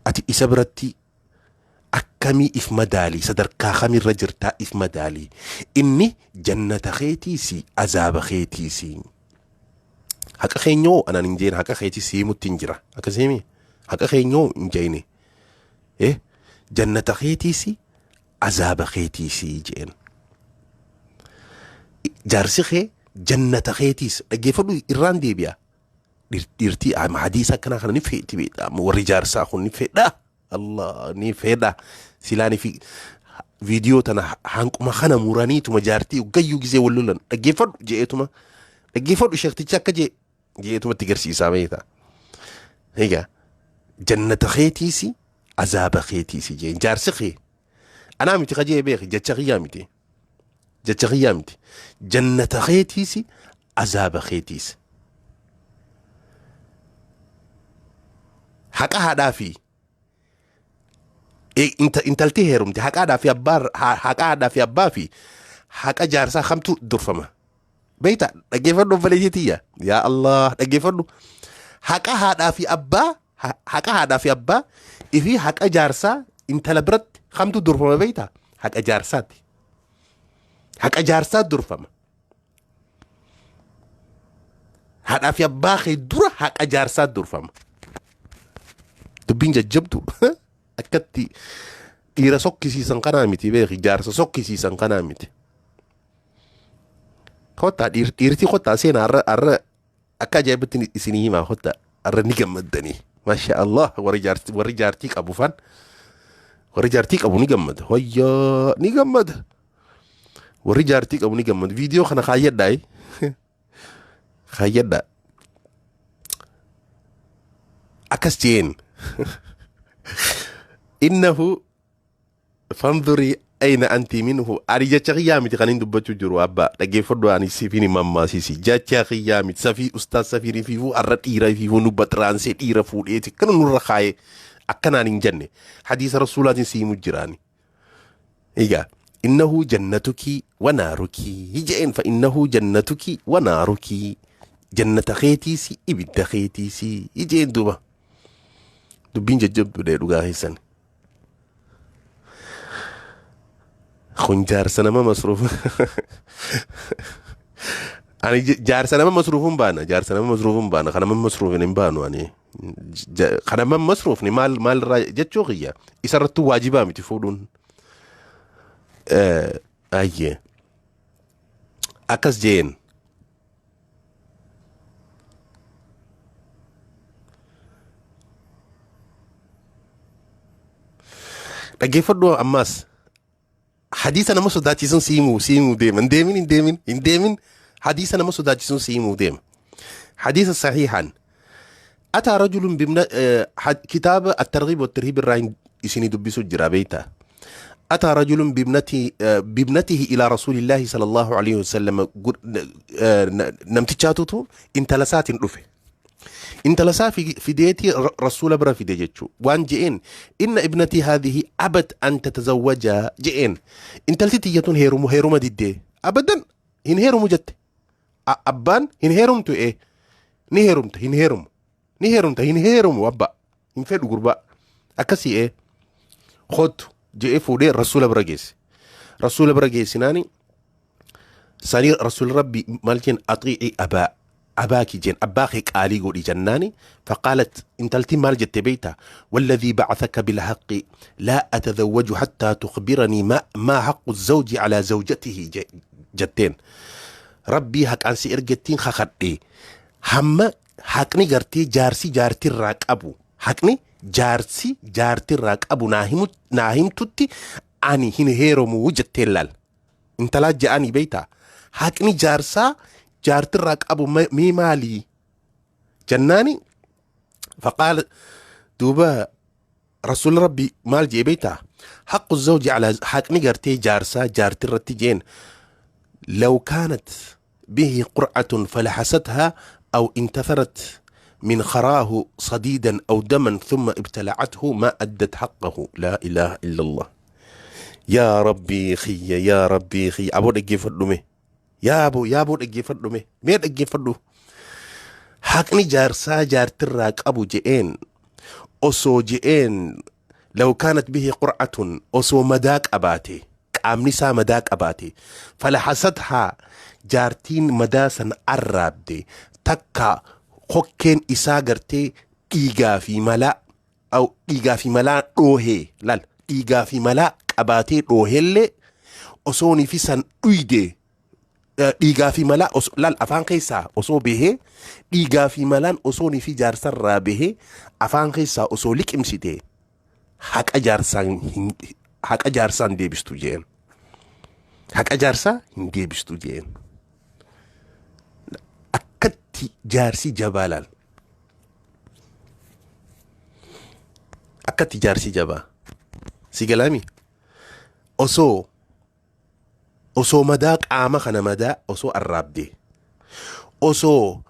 ati isa biratti akkamii if madaalii sadarkaa kamirra jirtaa if madaalii inni jannata keetiisi azaaba keetiisi haqa keenyoo anaan hin jeen haqa keetii siimutti hin jira akkasiimi haqa keenyoo hin jeene eh jannata keetiisi azaaba keetiisi jeen jaarsi kee jannata keetiis dhaggeeffadhu irraan deebi'a dhiirtii hadiisa akkanaa kana ni feeti beekta warri jaarsaa kun ni fedha Allah ni fedha silaani fi viidiyoo tana hanquma kana muraniituma jaartii gayyuu gizee wal lolan dhaggeeffadhu je'eetuma dhaggeeffadhu sheektichi akka jee je'eetuma itti garsiisaa beekta. Egaa jannata keetiisi azaaba keetiisi jeen jaarsi kee anaa miti kajee beeki jecha kiyyaa miti jecha kiyyaa miti jannata keetiisi azaaba keetiisi. Haqa haadhaa fi intalti heerumte haqa haadhaa fi abbaa haqa haadhaa fi abbaa fi haqa jaarsaa kamtu durfama. Beektaa dhaggeeffadhu obboleettii tiyya yaa Allah dhaggeeffadhu haqa haadhaa fi abbaa haqa haadhaa fi abbaa fi haqa jaarsaa intala biratti kamtu durfama beektaa haqa jaarsaati. Haqa jaarsaa durfama. Haadhaa fi abbaa kee dura haqa jaarsaa durfama. Dubbiin jajjabdu akkatti dhiira sokkisiisan kanaa miti beeki jaarsa sokkisiisan kanaa miti. Kottaa dhiirtii kottaa seenaa har'a har'a akka ajaa'ibatti isinii himaa kottaa har'a ni gammaddanii. Masha Allah warri jaartii warri jaartii qabu fan warri jaartii qabu ni gammada. Wayyaa ni gammada. Warri jaartii qabu ni gammada. Viidiyoo kana kaayyadhaa. Kaayyadhaa. Akkas jeen. Innahu fanzurii ayna anti minhu ani jecha kiyyaa miti kan hin dubbachuu jiru abbaa dhaggeeffadhu ani siifin hin mammaasisi jecha kiyyaa miti safii ustaaz safiin fiifuu arra dhiira fiifuu nu baxraansee dhiira fuudheeti kana nurra kaayee akkanaan hin jenne hadiisa rasuulaatiin siimu jiraani. Egaa innahu jannatuki wa naaruki jeen fa innahu jannatuki wa naaruki jannata keetiisi ibidda keetiisi jeen duuba dubbiin jajjabduudha dhugaa keessan. Kun jaarsa nama masruuf. Ani jaarsa nama masruufuun baana jaarsa nama masruufuun baana kan nama masruufin hin baanu ani. Kan nama masruufni maal maalirraa jechuu kiyya isarrattuu waajibaa miti fuudhuun. Ayyee akkas jeen. Dhaggeeffadhu ammaas hadiisa nama sodaachisuun si himuu si himuu deema hin deemin hin deemin hin deemin hadiisa nama sodaachisuun si himuu deema. Hadiisa sahiihaan ataa rajulun bimna kitaaba at-targhiib wa tarhiib irraa isinii dubbisu jira beektaa. أتى رجل بابنته إلى رسول الله صلى الله عليه وسلم namtichaatutu intala isaatiin dhufe. Intala isaa fideeti rasuula bira fide jechuu waan je'een inna ibnatii haadhihi abat an tatazawwaja je'een intalti tiyyatuun heerumu heeruma diddee abadan hin heerumu jette abbaan hin heerumtu ee ni heerumta hin heerumu ni heerumta hin heerumu abba hin fedhu gurbaa akkasii ee kottu je'ee fuudhee rasuula bira geesse rasuula bira geessinaani sanii rasuul rabbi maal jeen axiici abaa abaaki jeen abbaa kee qaalii godhi jennaani faqaalat intalti maal jette beeyta والذي بعثك بالحق لا أتزوج حتى تخبرني ما حق الزوج على زوجته Jetteen. Rabbii haqaan si ergettiin kakadhe, hamma haqni gartee jaarsi jaartirraa qabu, haqni jaarsi jaartirraa qabu naa himu naa himtutti ani hin heerumuu jetteen. Laal, intalaa ja'anii beeytaa, haqni jaarsaa jaartirraa qabu mee maalii jennaani. Faqaala, duuba rasuulli Rabbi maal jee beeytaa? Haqqu zawji alaa, haqni gartee jaarsaa jaartirratti jeen, لو كانت به قرعة فلحستها أو انتثرت من خراه صديدا أو دما ثم ابتلعته ما أدت حقه. لا إله إلا الله. يا ربي خي، يا ربي خي، aboo dhaggeeffadhu mee. Yaa aboo, yaa aboo, dhaggeeffadhu mee, mee dhaggeeffadhu. Haqni jaarsaa jaartirraa qabu je'een, osoo je'een لو كانت به قرعة, osoo madaa qabaate, qaamni isaa madaa qabaate, فلحستها, jaartiin madaa san arraabde, takka kokkeen isaa gartee dhiigaa fi malaa aw dhiigaa fi malaa dhoohee, laal, dhiigaa fi malaa qabaatee dhooheellee, osoonii fi san dhuyde, dhiigaa fi malaa laal, afaan keessaa osoo bahee, dhiigaa fi malaan osoonii fi jaarsarraa bahee afaan keessaa osoo liqimsite, haqa jaarsaan haqa jaarsaan deebistu jeen, haqa jaarsaa hin deebistu jeen. Akkatti jaarsi jabaa, laal, akkatti jaarsi jabaa si galaami. Osoo madaa qaama kana madaa osoo arraabde, osoo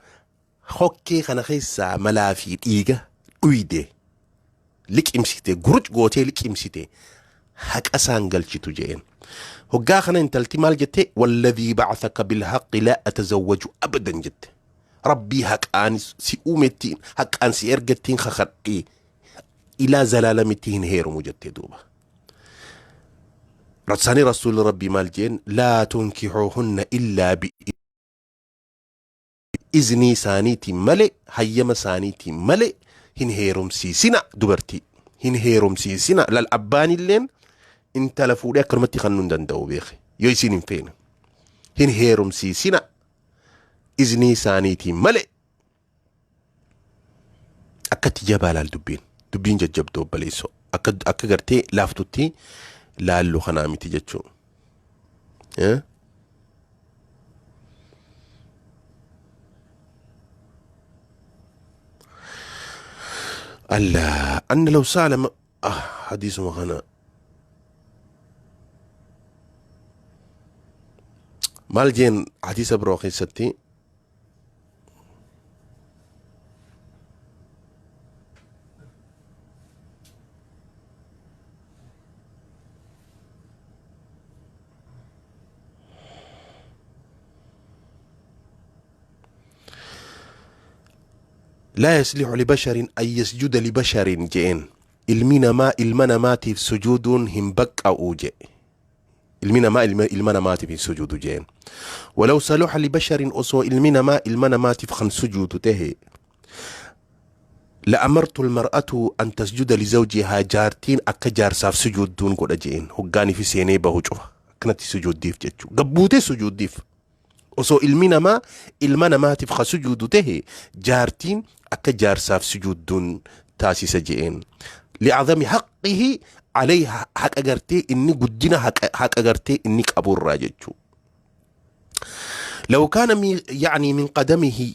hokkee kana keessaa malaa fi dhiiga dhuyde, liqimsite, guruc gootee liqimsite, haqa isaan galchitu jeen. Hoggaa kana intalti maal jette? والذي بعثك بالحق لا أتزوج أبدا jette. Rabbii haqaan si uumettiin, haqaan si ergattiin kakadhee, ilaa zalaalamitti hin heerumu jette. Duuba Rasaani rasuulli Rabbii maal jeen? لا تنكحوهن إلا بإذنii isaaniitiin malee, hayyama isaaniitiin malee hin heerumsiisina, dubartii hin heerumsiisina. Lal, abbaan illeen intala fuudhee akkanumatti kannuu hin danda'u, beeke, yoo isin hin feene hin heerumsiisina iznii isaaniitiin malee. Akkatti jabaa, laal, dubbiin jajjabdoo, obboleessoo, akka gartee laaftutti laallu kanaa miti jechuun. Eh? ألا أن لو سأل حديث ما maal jeen hadiisa biroo keessatti? لا يصلح لبشر أن يسجد لبشر jeen. Ilmi namaa ilma namaatiif sujuuduun hin baqqa'u jee. Ilmi namaa ilma namaatiif hin sujuudu jeen. ولو صلح لبشر, osoo ilmi namaa ilma namaatiif kan sujuudu tahe, لأمرت المرأة أن تسجد لزوجها, jaartiin akka jaarsaaf sujuudduun godha jeen. Hoggaanii fi seenee bahu cufa akkanatti sujuuddiif jechuu, gabbuutee sujuuddiif. Osoo ilmi namaa ilma namaatiif ka sujuudu tahe, jaartiin akka jaarsaaf sujuudduun taasisa jeen. لعظم حقه عليها, haqa gartee inni guddina haqa gartee inni qaburraa jechuu. لو كان يعني من قدمه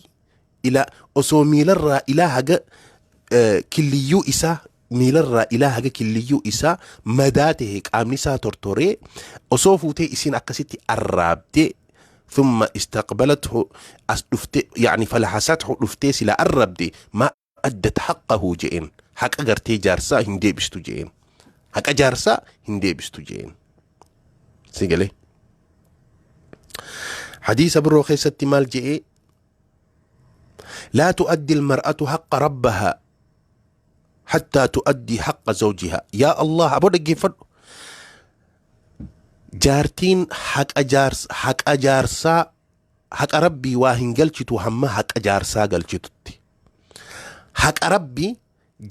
إلى, osoo miilarraa ilaa haga killiyyuu isaa, miilarraa ilaa haga killiyyuu isaa madaa tahe, qaamni isaa tortoree, osoo fuutee isin akkasitti arraabdee, ثم استقبلته, as dhufte, يعني فلحسته, dhuftee sila arrabde, ما أدت حقه jeen. Haqa gartee jaarsaa hin deebistu jeen, haqa jaarsaa hin deebistu jeen. Si galee? Hadiisa biroo keessatti maal je'ee? لا تؤدي المرأة حق ربها حتى تؤدي حق زوجها. يا الله, aboo dhaggeeffadhu. Jaartiin haqa jaarsaa, haqa Rabbii waa hin galchitu hamma haqa jaarsaa galchitutti. Haqa Rabbii,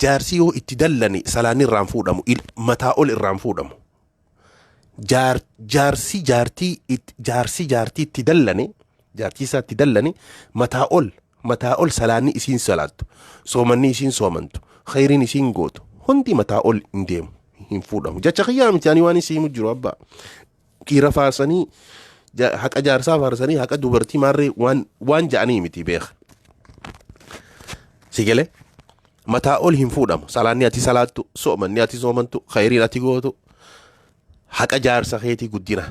jaarsi yoo itti dallane salaanni irraan fuudhamu, mataa ol irraan fuudhamu. Jaarsi jaartii jaarsi jaartii itti dallane, jaartii isaa itti dallane, mataa ol mataa ol salaanni isiin salaattu, soomanni isiin soomantu, khayriin isiin gootu hundi mataa ol hin deemu, hin fuudhamu. Jecha kiyyaa miti, ani waan isii himu jiru abbaa. Dhiira faarsanii, haqa jaarsaa faarsanii, haqa dubartii maarree waan ja'anii miti, beeka. Si galee, mataa ol hin fuudhamu. Salaanni ati salaattu, soomanni ati soomantu, khayriin ati gootu, haqa jaarsa keetii guddina.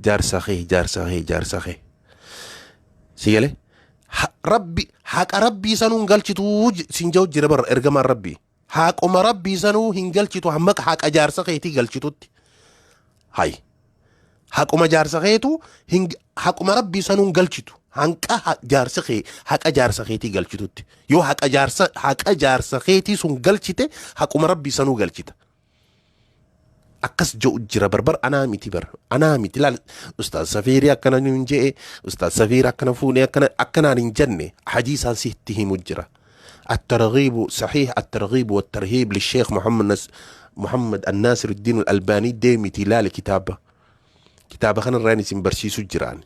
Jaarsa kee, jaarsa kee, jaarsa kee. Si galee, Rabbi haqa rabbii sanuu hin galchituu sin jedhu jira bara ergamaan rabbii. Haquma rabbii sanuu hin galchitu hamma haqa jaarsa keetii galchitutti. Hayi. Haquma jaarsa keetu hin, haquma rabbii sanuu hin galchitu. Hanqa jaarsa kee, haqa jaarsa keetii galchitutti. Yoo haqa jaarsa keetii sun galchite, haquma rabbii sanuu galchita. Akkas jedhu jira barbar, anaa miti bar, anaa miti. Laal, Ustaaz Safiirii akkana nuun je'e, Ustaaz Safiir akkana fuunee, akkana akkanaan hin jenne, hadiisaan sitti himu jira. الترغيب صحيح الترغيب والترهيب للشيخ محمد محمد الناصر الدين الألباني، deemiti laali kitaaba. Kitaaba kanarraan isin barsiisu jiraan.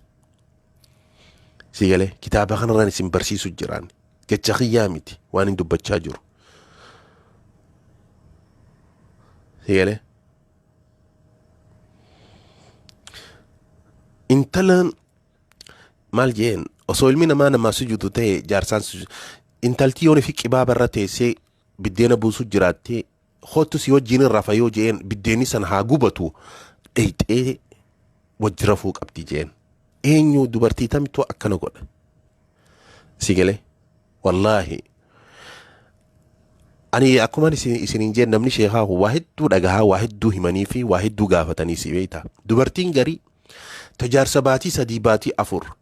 Si galee, kitaaba kanarraan isin barsiisu jiraan. Jecha kiyyaa miti waan hin dubbachaa jiru. Si galee, intalaan maal jeen, osoo ilmi namaa namaa sujuudu ta'e jaarsaan sujuudu. Intalti yoon fi qibaaba irra teessee biddeena buusu jiraattee, "Kootu si wajjin rafa" yoo jeen, biddeenni san haa gubatu, dheyxee wajji rafuu qabdi jeen. Eenyu, dubartii tamitoo akkana godha? Si galee, wallaahi ani akkuma isiniin jeen, namni sheekaa waa hedduu dhagahaa, waa hedduu himanii fi waa hedduu gaafatanii, si beektaa, dubartiin garii tajaarsa baatii 3, baatii 4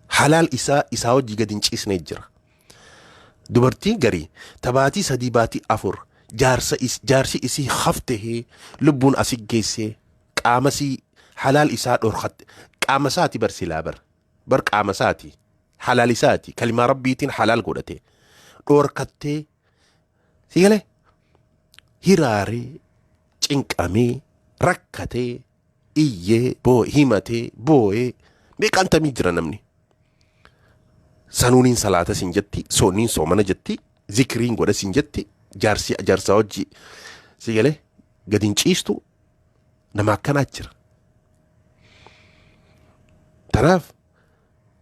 halaal isaa isaa hojii gadi hin ciisne jira. Dubartiin garii tabaatii 3, baatii 4 jaarsa jaarsi isii haftehee lubbuun asi geessee qaama sii halaal isaa dhorkatte, qaama isaati bar, silaa bar qaama isaati, halaal isaati, kalimaa rabbiitiin halaal godhate dhorkattee, si galee, hiraaree, cinqamee, rakkatee, iyyee, boo himatee, boo'ee meeqaan tamii jira namni. Sanuuniin salaata sin jetti, sooniin soomana jetti, zikriin godha sin jetti, jaarsi jaarsaa hojii, si galee, gadi hin ciistu. Nama akkanaa jira. Tanaaf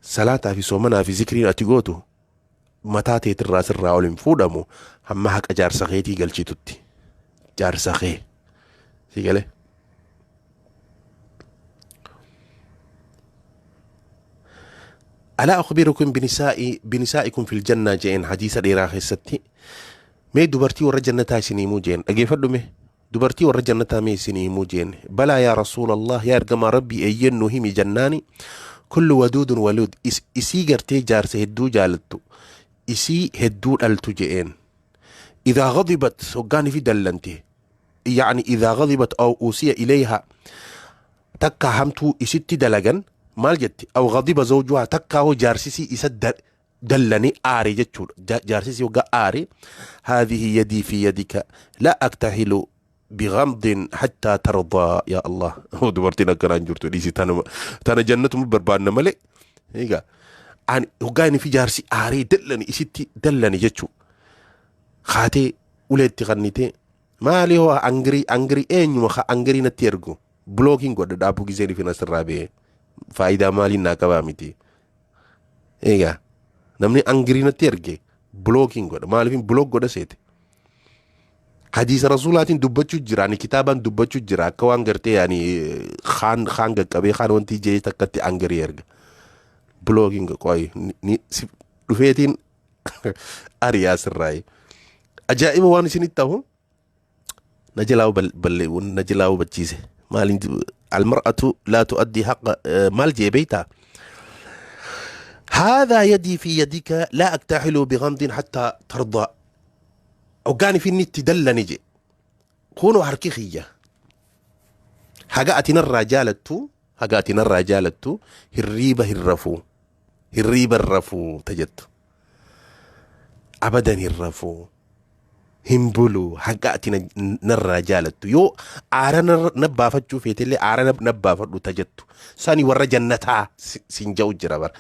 salaataa fi soomanaa fi zikriin ati gootu mataa teetirraa sirraa ol hin fuudhamu hamma haqa jaarsa keetii galchitutti. Jaarsa kee. Si galee. ألا أخبركم بنسائكم في الجنة jeen hadiisa dheeraa keessatti. Mee dubartii warra jannataa isinii himuu jeen, dhageeffadhu, mee dubartii warra jannataa mee isinii himuu jeen. بلى يا رسول الله, yaa ergamaa rabbii, eeyyen, nu himi jennaani, كل ودود ولود, isii gartee jaarsa hedduu jaalattu, isii hedduu dhaltu je'een. إذا غضبت, hoggaanii fi dallante, يعني إذا غضبت أو أسيء إليها, takka hamtuu isitti dalagan, maal jetti? أو غضب زوجها, takka hoo jaarsisii isa dallanii aare jechuudha. Jaarsisii hoggaa aare, هذه يدي في يدك لا أكتحل بغمض حتى ترضى. يا الله, هو dubartiin akkanaan jirtu dhiisi, tana tana jannatuma barbaanna malee. Egaa ani hoggaa inni fi jaarsi aaree dallani, isitti dallani jechuu, kaatee uleetti kannitee, maali hoo angirii angirii, eenyuma ka angirii natti ergu blockiin godha, dhaabuu giseen ifin asirraa ba'e faayidaa maaliin naa qabaa miti. Egaa namni angirii natti erge blockiin godha. Maaliifin block godha seete? Hadiisa rasuulaatiin dubbachuu jira, ani kitaabaan dubbachuu jira. Akka waan gartee ani kaan kaan qaqqabee kaan wanti jee takkatti angirii erga, blockiin qoy ni dhufeetiin ariyaa sirraayi. Ajaa'iba waan isinitti ta'u na jalaa balle, na jalaa hubachiise. Maaliin المرأة لا تؤدي حق maal jee beeytaa? هذا يدي في يدك لا أكتحل بغمض حتى ترضى. Hoggaani fi inni itti dallani je, kunoo harki kiyya haga ati narraa jaalattu, haga ati narraa jaalattu hirriiba hin rafuu, hirriiba hin rafuu ta jettu, abadan hin rafuu. Hin bulu haga ati narraa jaalattu. Yoo aara na baafachuu feetellee aara na baafadhu ta jettu. Sani warra jannataa siin ja'u jira bara.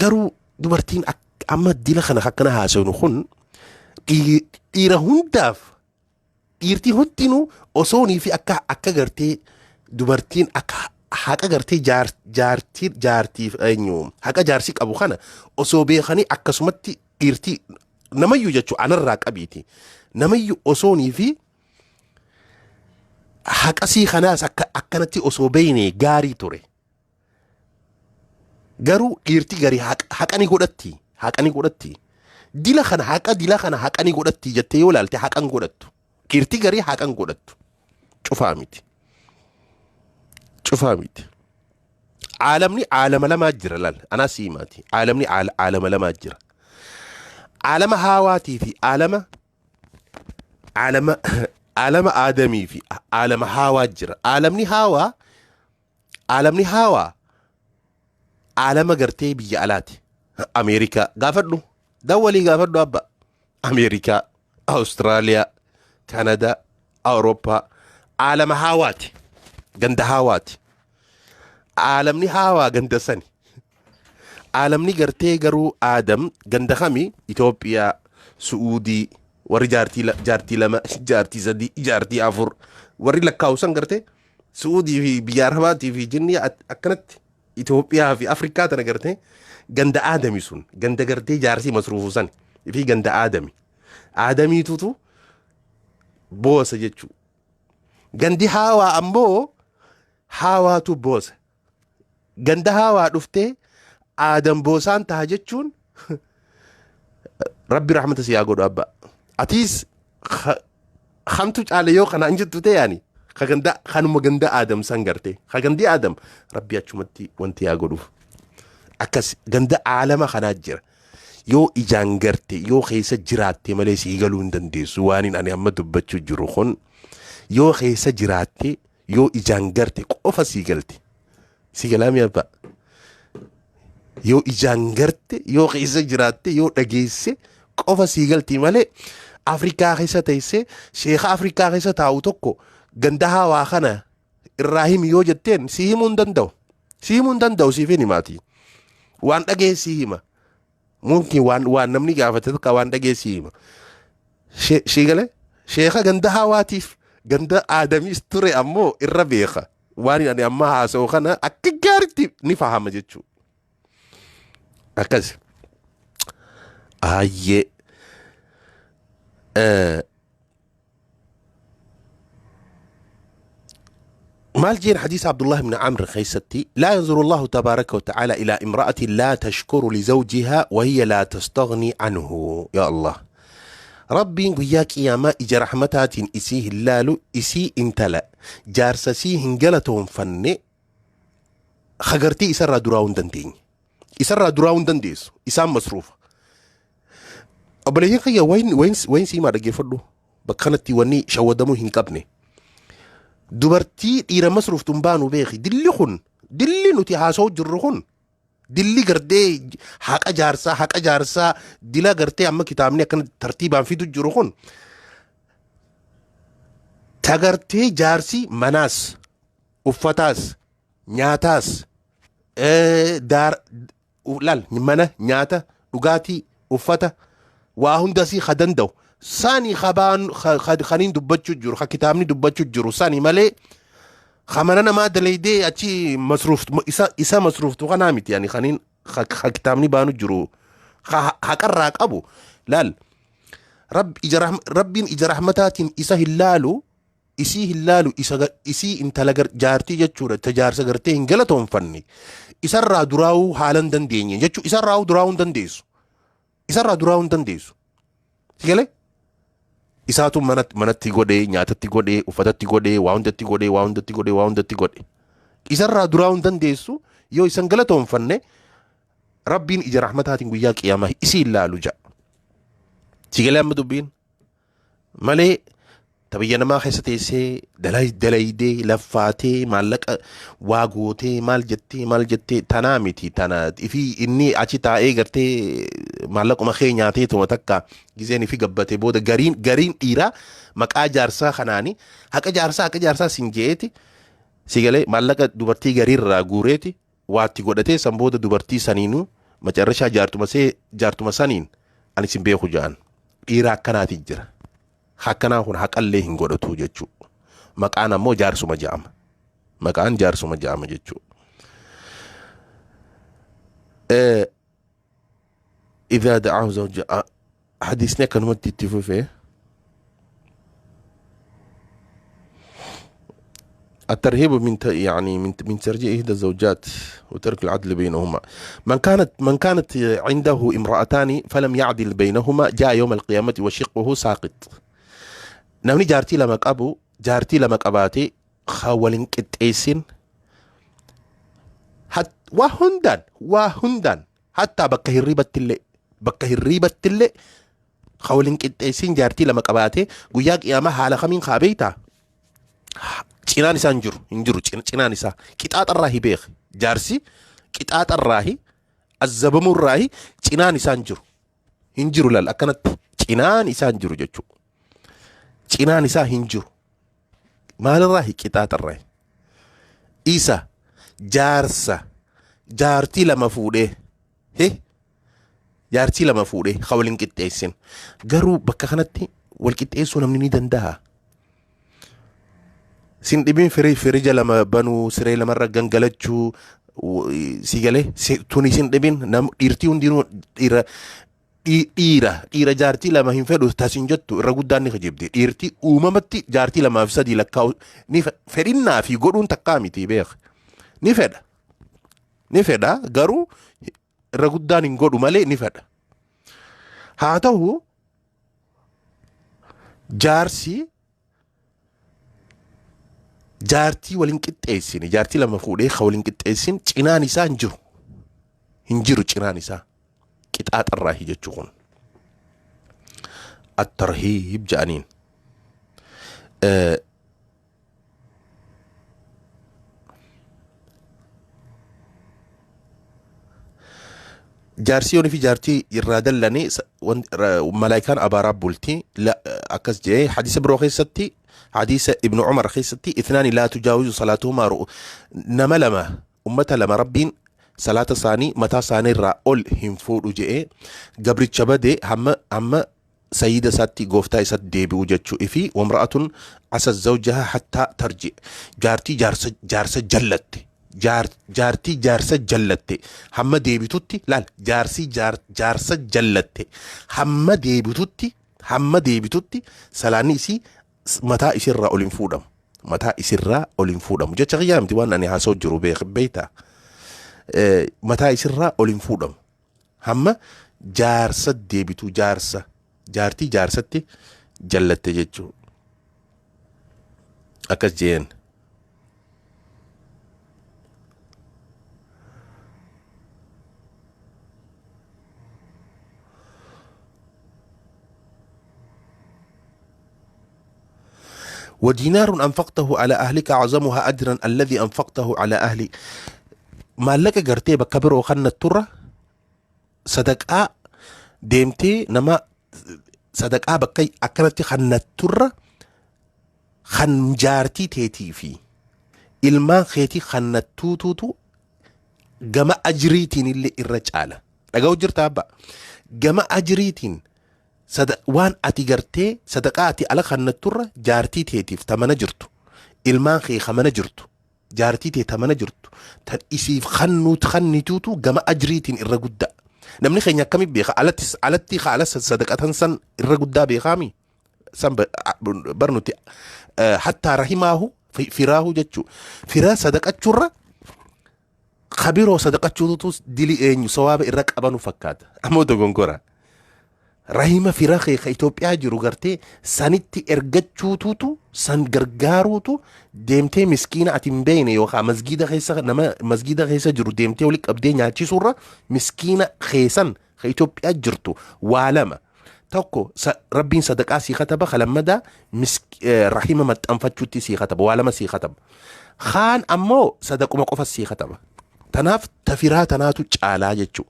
Garuu dubartiin amma dila kana akkana haasawnu kun dhiira hundaaf, dhiirti hundinuu osoonii fi akka gartee dubartiin akka haqa gartee jaartii jaartiif eenyu haqa jaarsi qabu kana osoo beekanii, akkasumatti dhiirti namayyuu jechuu anarraa qabiiti, namayyuu osoonii fi haqasii kanaas akka akkanatti osoo beeyne gaarii ture. Garuu dhiirti garii haqa ni godhatti. Haqa ni godhatti. Dila kana haqa dila kana haqa ni godhatti jettee yoo ilaalte, haqa hin godhattu. Dhiirti garii haqa hin godhattu. Cufaa miti. Cufaa miti. Aalamni aalama lamaa jira laal. Anaa sii himaati. Aalamni aalama lamaa jira. Aalama haawaatii fi aalama aadamii fi aalama haawaa jira. Aalamni haawaa, aalamni haawaa aalama gartee biyya alaati. Ameerikaa gaafadhu. Dawwalii gaafadhu abba. Ameerikaa, Awustiraaliyaa, Kanadaa, Awurooppaa aalama haawaati. Ganda haawaati. Aalamni haawaa ganda sani. Aalamni gartee garuu Aadam ganda kami? Itoophiyaa, Su'uudii, warri jaartii lama, jaartii sadii, jaartii afur warri lakkaa'u san gartee Su'uudii fi biyya Arabaatii fi jinni akkanatti Itoophiyaa fi Afrikaa tana gartee ganda Aadami sun, ganda gartee jaarsii masruufu san fi ganda Aadami. Aadamiitutu boosa jechuudha. Gandi haawaa ammoo haawaatu boosa. Ganda haawaa dhuftee Aadam boosaan taha jechuun, Rabbi rahmata si haa godhu abba. Atiis kamtu caale yoo kanaan jettu ta'e, ani ka ganda kanuma ganda Aadam san garte, ka gandi Aadam Rabbi achumatti wanti haa godhuuf. Akkas ganda aalama kanaa jira. Yoo ijaan garte, yoo keessa jiraatte malee sii galuu hin dandeessu. Waan ani amma dubbachuu jiru kun yoo keessa jiraatte, yoo ijaan garte qofa sii galti. Si galaa mi abbaa? Yoo ijaan garte, yoo keessa jiraatte, yoo dhageesse qofa sii galti malee, Afrikaa keessa teessee sheeka Afrikaa keessa taa'u tokko ganda haawaa kana irraa himi yoo jetteen, si himuu hin danda'u. Si himuu hin danda'u, siif hin himaati. Waan dhagee si hima. Mumkin waan namni gaafate tokko waan dhagee si hima. Shii galee sheeka ganda haawaatiif ganda aadamiis ture ammoo irra beeka. Waan ani amma haasa'u kana akka gaariitti ni fahama jechuudha. Akkas. Ayyee. Maal jeen حديث عبد الله بن عمرو خيستي: لا ينظر الله تبارك وتعالى إلى امرأة لا تشكر لزوجها وهي لا تستغني عنه. يا الله، Rabbiin guyyaa qiyaamaa ija rahmataatiin isii hin laalu isii intala jaarsa sii hin galatoonfanne, hagartii isarraa duraa'uu hin dandeenye. Isarraa duraa'uu hin dandeessu. Isaan masruufa. Obboleeyyan kiyya, wayin siimaa dhaggeeffadhu. Bakka kanatti wanni shawwadamuu hin qabne. Dubartii dhiira masruuftu hin baanu beeki. Dilli kun, dilli nuti haasa'u jirru kun, dilli gartee haqa jaarsaa dila gartee amma kitaabni akkana tartiibaan fidu jiru kun, tagartee jaarsi manaas, uffataas, nyaataas, daar laal, mana, nyaata, dhugaatii, uffata, waa hundasii ka danda'u sani kabaan kaniin dubbachuu jiru, ka kitaabni dubbachuu jiru sani malee, ka mana namaa dalaydee achi masruuftu, isa masruuftu kanaa miti. Yani kaniin ka kitaabni baanu jiru ka haqarraa qabu laal. Rabbiin ija rahmataatiin isa hin laalu, isii hin laalu, isa isii intala jaartii jechuudha, ta jaarsa gartee hin galatoonfanne, isarraa duraa'uu haala hin dandeenye jechuu. Isarraa duraa'uu hin dandeessu, isarraa duraa'uu hin dandeessu. Si galee? Isaatu manatti godhee, nyaatatti godhee, uffatatti godhee, waa hundatti godhee, waa hundatti godhee, waa hundatti godhe. Isarraa duraa'uu hin dandeessu. Yoo isan galatoonfanne, Rabbiin ija rahmataatiin guyyaa qiyaamaa isii hin laalu ja'a. Si galee amma dubbiin? Malee Ta biyya namaa keessa teessee dalaydee laffaatee maallaqa waa gootee maal jettee maal jettee tanaa miti. Tana ifi inni achi taa'ee gartee maallaquma kee nyaatee tuma takka gizeen ifi gabbate booda gariin gariin dhiiraa maqaa jaarsaa kanaani haqa jaarsaa sin je'eeti si galee maallaqa dubartii gariirraa guureeti waatti godhatee san booda dubartii saniinuu macarrashaa jaartuma see jaartuma saniin ani sin beeku ja'an. Dhiira akkanaati jira. Akkanaa kun haqallee hin godhatu jechuu. Maqaan ammoo jaarsuma ja'ama. Maqaan jaarsuma ja'ama jechuu. إذا دعاه زوج حديثنا كان itti fufee. الترهيب من يعني من ترجيح إحدى الزوجات وترك العدل بينهما. من كانت عنده امرأتان فلم يعدل بينهما جاء يوم القيامة وشقه ساقط. Namni jaartii lama qabu, jaartii lama qabaatee waliin qixxeessin waa hundaan, waa hundaan, hattaa bakka hirriibattillee ka waliin qixxeessin, jaartii lama qabaatee guyyaa qiyaamaa haala kamiin kaa beeytaa? Cinaan isaa hin jiru, hin jiru cinaan isaa. Qixaaxarraa hi beek, jaarsi qixaaxarraa hi azzabamurraa hi cinaan isaa hin jiru, hin jiru. Lal akkanatti cinaan isaa hin jiru jechuudha. Cinaan isaa hin jiru. Maalirraa hi? Qixaaxarraa. Isa jaarsa jaartii lama fuudhee he jaartii lama fuudhee ka waliin qixxeessin. Garuu bakka kanatti wal qixxeessuu namni ni danda'a. Sin dhibin firii firija lama banuu, siree lamarra gangalachuu si galee tuni sin dhibin. Nam dhiirtii hundinuu dhiira dhiira jaartii lama hin fedhu tasin jettu irra guddaan ni kijibdi. Dhiirtii uumamatti jaartii lamaa fi sadii lakkaa'u ni fedhinnaa fi godhuun takkaa miti, beek. Ni fedha, ni fedha, garuu irra guddaan hin godhu malee ni fedha. Haa ta'u, jaarsi jaartii waliin qixxeessine, jaartii lama fuudhee ka waliin qixxeessin, cinaan isaa hin jiru, hin jiru cinaan isaa, qixaaxarraahi jechuu. Kun الترهيب ja'aniin. Jaarsi yoonii fi jaartii irraa dallanii malaayikaan abaaraa bulti akkas jedhee hadiisa biroo keessatti, hadiisa Ibnu Umar keessatti: اثنان لا تجاوز صلاتهما رؤ nama lama, ummata lama Rabbiin salaata isaanii mataa isaanii irraa ol hin fuudhu jedhee, gabricha badee hamma sayyida isaatti, gooftaa isaatti deebi'u jechuu fi وامرأة عصت زوجها حتى ترجع, jaartii jaarsa jallatte, jaartii jaarsa jallatte hamma deebitutti. Laal, jaarsii jaarsa jallatte hamma deebitutti, hamma deebitutti salaanni isii mataa isirraa ol hin fuudhamu, mataa isirraa ol hin fuudhamu jecha kiyyaa miti. Waan ani haasa'u jiru beeyta. Mataa isirraa ol hin fuudhamu hamma jaarsa deebitu, jaarsa jaartii jaarsatti jallatte jechuu akkas jeen. ودينار أنفقته على أهلك أعظمها أجرا الذي أنفقته على أهلي. Maallaqa gartee bakka biroo kannatturra sadaqaa deemtee nama sadaqaa bakka akkanatti kannatturra kan jaartii teetii fi ilmaan keetii kannattuutuutu gama ajriitiin illee irra caala. Dhaga'u jirta abba? Gama ajriitiin waan ati gartee sadaqaa ati ala kannatturra jaartii teetiif ta mana jirtu, ilmaan kee ka mana jirtu, jaartii tee ta mana jirtu tan isiif kannuut kannituutu gama ajriitiin irra guddaa. Namni keenya akkami beeka? Alatti alatti ka ala sadaqatan san irra guddaa beekaami san barnuti hattaa rahimaahu firaahu jechuu fira sadaqachuurra kabiroo sadaqachuutu dili eenyu sawaaba irra qabanu fakkaata. Ammoo dogongora. Rahima fira kee ka Itoophiyaa jiru gartee sanitti ergachuutuutu san gargaaruutu deemtee miskiina ati hin beekne yookaan masgiida keessa nama masgiida keessa jiru deemtee walitti qabdee nyaachisuurra miskiina keessan ka Itoophiyaa jirtu waa lama. Tokko Rabbiin sadaqaa sii kataba, ka lammadaa rahima maxxanfachuutti sii kataba, waa lama sii kataba. Kaan ammoo sadaquma qofa sii kataba. Tanaaf tafiraa tanaatu caalaa jechuu.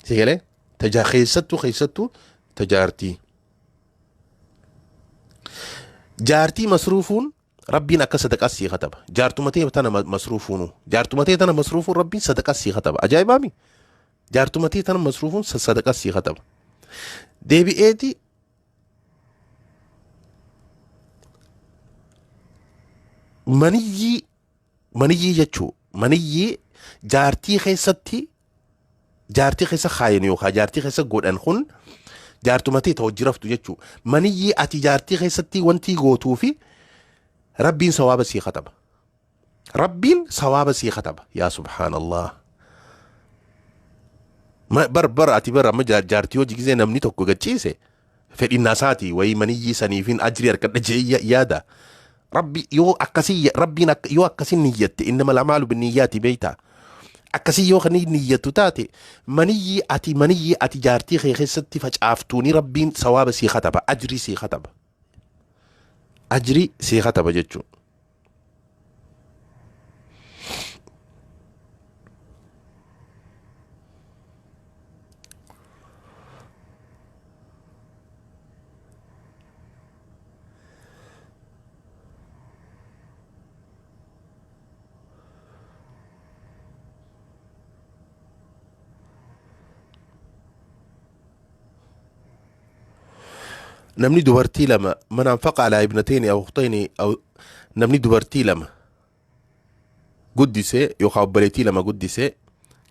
Si galee? Tajaa keessattuu tajaartii. Jaartii masruufuun Rabbiin akka sadaqaa sii kataba. Jaartuma tee tana masruufuunu. Jaartuma tee tana masruufuun Rabbiin sadaqaa sii kataba. Ajaa'ibaami? Jaartuma tee tana masruufuun sadaqaa sii kataba. Deebi'eeti maniyyii maniyyii jechuu maniyyii jaartii keessatti jaartii keessa kaayan yookaan jaartii keessa godhan kun jaartuma tee ta hojii raftu jechuu maniyyii ati jaartii keessatti wantii gootuu fi Rabbiin sawaaba sii kataba. Rabbiin sawaaba sii kataba. Yaa subhaanallah. Bar bar ati bar amma jaartii hojii gisee namni tokko gachiise fedhinnaa isaati wayii maniyyii saniifin ajrii harkadha jee yaada. Rabbi yoo akkasii Rabbiin yoo akkasii niyyatte innama lamaalu binniyyaati beeyta. Akkasii yoo kan niyyattu taate maniyyii ati jaartii kee keessatti facaaftuuni Rabbiin sawaaba sii kataba ajrii sii kataba. Ajrii sii kataba jechuudha. Namni dubartii lama man anfaqa alaa ibnatayni aw ukhtayni aw namni dubartii lama guddisee yookaan obboleettii lama guddisee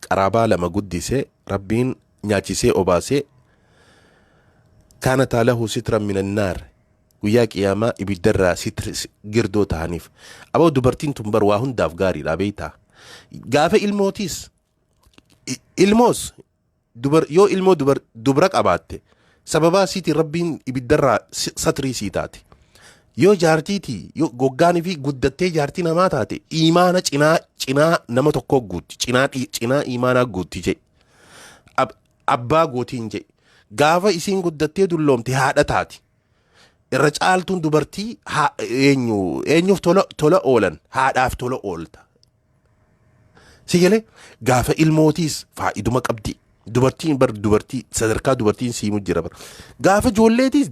qaraabaa lama guddisee Rabbiin nyaachisee obaasee kaanataa lahu sitran minan naar guyyaa qiyaamaa ibiddarraa sitr girdoo ta'aniif. Aboo dubartiin tun bar waa hundaaf gaariidha beektaa. Gaafa ilmootiis ilmoos dubar yoo ilmoo dubar dubra qabaatte sababaa isiitiin Rabbiin ibiddarraa satrii sii taate. Yoo jaartiitii yoo goggaanii fi guddattee jaartii namaa taate iimaana cinaa cinaa nama tokkoo guutti cinaa cinaa iimaanaa guutti jedhe. Abbaa gootiin jedhe. Gaafa isiin guddattee dulloomte haadha taati. Irra caaltuun dubartii eenyu eenyuuf tola tola oolan haadhaaf tola oolta. Si galee gaafa ilmootiis faayiduma qabdi. Dubartiin bar dubartii sadarkaa dubartiin siimu jira bar. Gaafa ijoolleetiis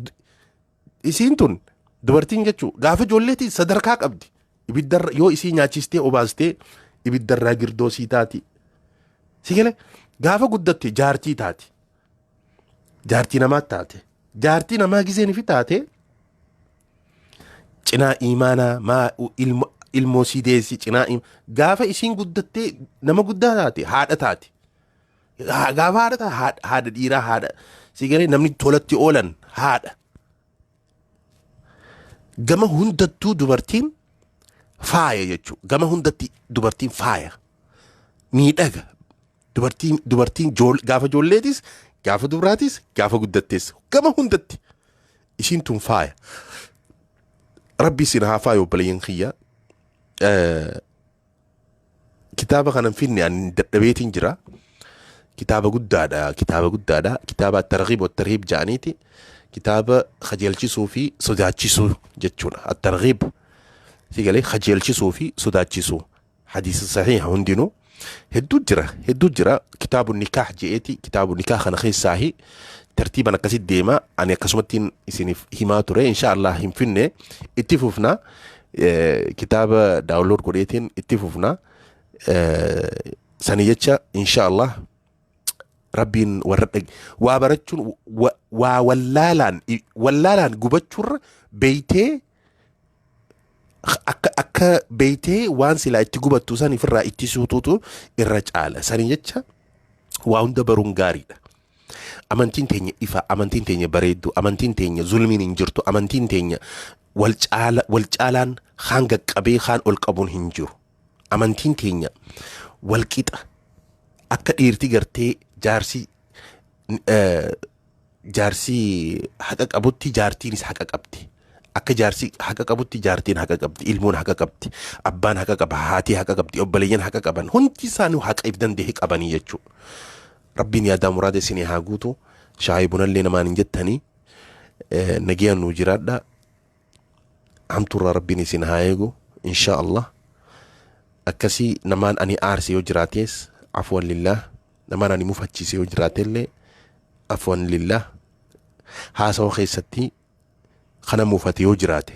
isiin tun dubartiin jechuu gaafa ijoolleetiis sadarkaa qabdi. Ibiddarra yoo isii nyaachistee obaastee ibiddarraa girdoo sii taati. Si galee gaafa guddatte jaartii taati. Jaartii namaa taate. Jaartii namaa gizeen fi taate cinaa iimaanaa maa ilmo ilmoo sii deessi cinaa gaafa isiin guddattee nama guddaa taate haadha taate. Gaafa haadha taate haadha dhiiraa haadha si galee namni tolatti oolan haadha. Gama hundattuu dubartiin faaya jechuudha. Gama hundatti dubartiin faaya. Miidhaga. Dubartiin gaafa ijoolleetis gaafa dubraatis gaafa guddattees gama hundatti isiin tun faaya. Rabbi isin haa faayu obboleeyyan kiyya. Kitaaba kana hin finne ani dadhabeetiin jira. Kitaaba guddaadha kitaaba guddaadha kitaaba at-targhiib wa tarhiib ja'aniiti kitaaba kajeelchisuu fi sodaachisuu jechuudha. At-targhiib si galee kajeelchisuu fi sodaachisuu hadiisa sahiha hundinuu hedduu jira hedduu jira kitaabu nikaah je'eeti kitaabu nikaah kana keessaahi tartiiban akkasitti deema ani akkasumattiin isiniif himaa ture insha Allah hin finne itti fufna. Kitaaba download godheetiin itti fufna. Sani jecha insha Allah Rabbiin warra waa barachuun waa wallaalaan wallaalaan gubachuurra beeytee akka beeytee waan silaa itti gubattu san ifirraa ittisuutuutu irra caala. Sani jecha waa hunda baruun gaariidha. Amantiin teenya ifa, amantiin teenya bareeddu, amantiin teenya zulmiin hin jirtu, amantiin teenya wal caala wal caalaan kaan gaqqabee kaan ol qabuun hin jiru. Amantiin teenya wal qixa akka dhiirti gartee jaarsi jaarsi haqa qabutti jaartiinis haqa qabdi. Akka jaarsi haqa qabutti jaartiin haqa qabdi, ilmoon haqa qabdi, abbaan haqa qaba, haati haqa qabdi, obboleeyyan haqa qaban. Hundi isaanii haqa if danda'e qabanii jechuudha. Rabbiin yaadaa muraada isinii haa guutu. Shaayii bunallee namaan hin jettanii. Nagayaan nuu jiraadha. Hamtuurraa Rabbiin isin haa eegu, insha Allah. Akkasii namaan ani aarse yoo jiraates, afwan lillah. Namaan ani mufachiise yoo jiraatellee, afwan lillah. Haasawa keessatti kana mufate yoo jiraate,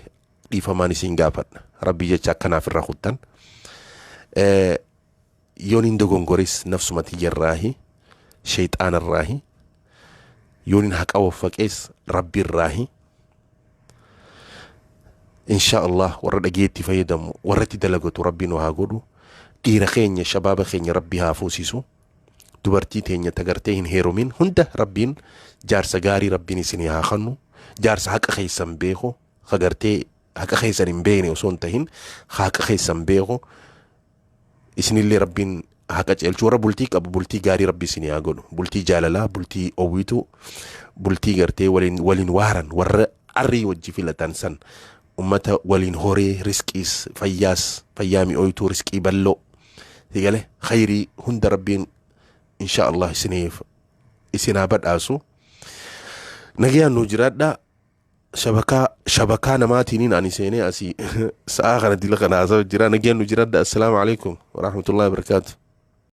dhiifamaan isin gaafadha. Rabbii jecha akkanaaf irra kuttan. Yoon hin dogongoris, nafsuma tiyyarraahi, sheexaanarraahi. Yoon hin haqa waffaqees, Rabbiirraahi. Insha Allah, warra dhageetti fayyadamu, warra itti dalagatu, Rabbi nu haa godhu. Dhiira keenya, shabaaba keenya, Rabbi haa fuusisu. Dubartii teenya tagartee hin heerumin hunda, Rabbiin jaarsa gaarii Rabbiin isinii haa kennu. Jaarsa haqa keessan beeku, hagartee haqa keessan hin beekne osoo hin tahin, haqa keessan beeku. Isinillee Rabbiin haqa ceelchu. Warra bultii qabu, bultii gaarii Rabbi isinii haa godhu. Bultii jaalalaa, bultii owwitu, bultii gartee waliin waliin waaran, warra arrii wajji filatan san, ummata waliin horee, risqiis, fayyaas, fayyaa mi'ooytuu, risqii bal'oo sigale, khayrii hunda Rabbiin insha Allah isiniif isin haa badhaasu. Nagayaan nuu jiraadha. Shabakaa namaatiiniin ani seenee asii sa'aa kana dila kana haasawa jira. Nagayaan nuu jiraadha. Assalaamu alaikum warahmatullahi wabarakaatu.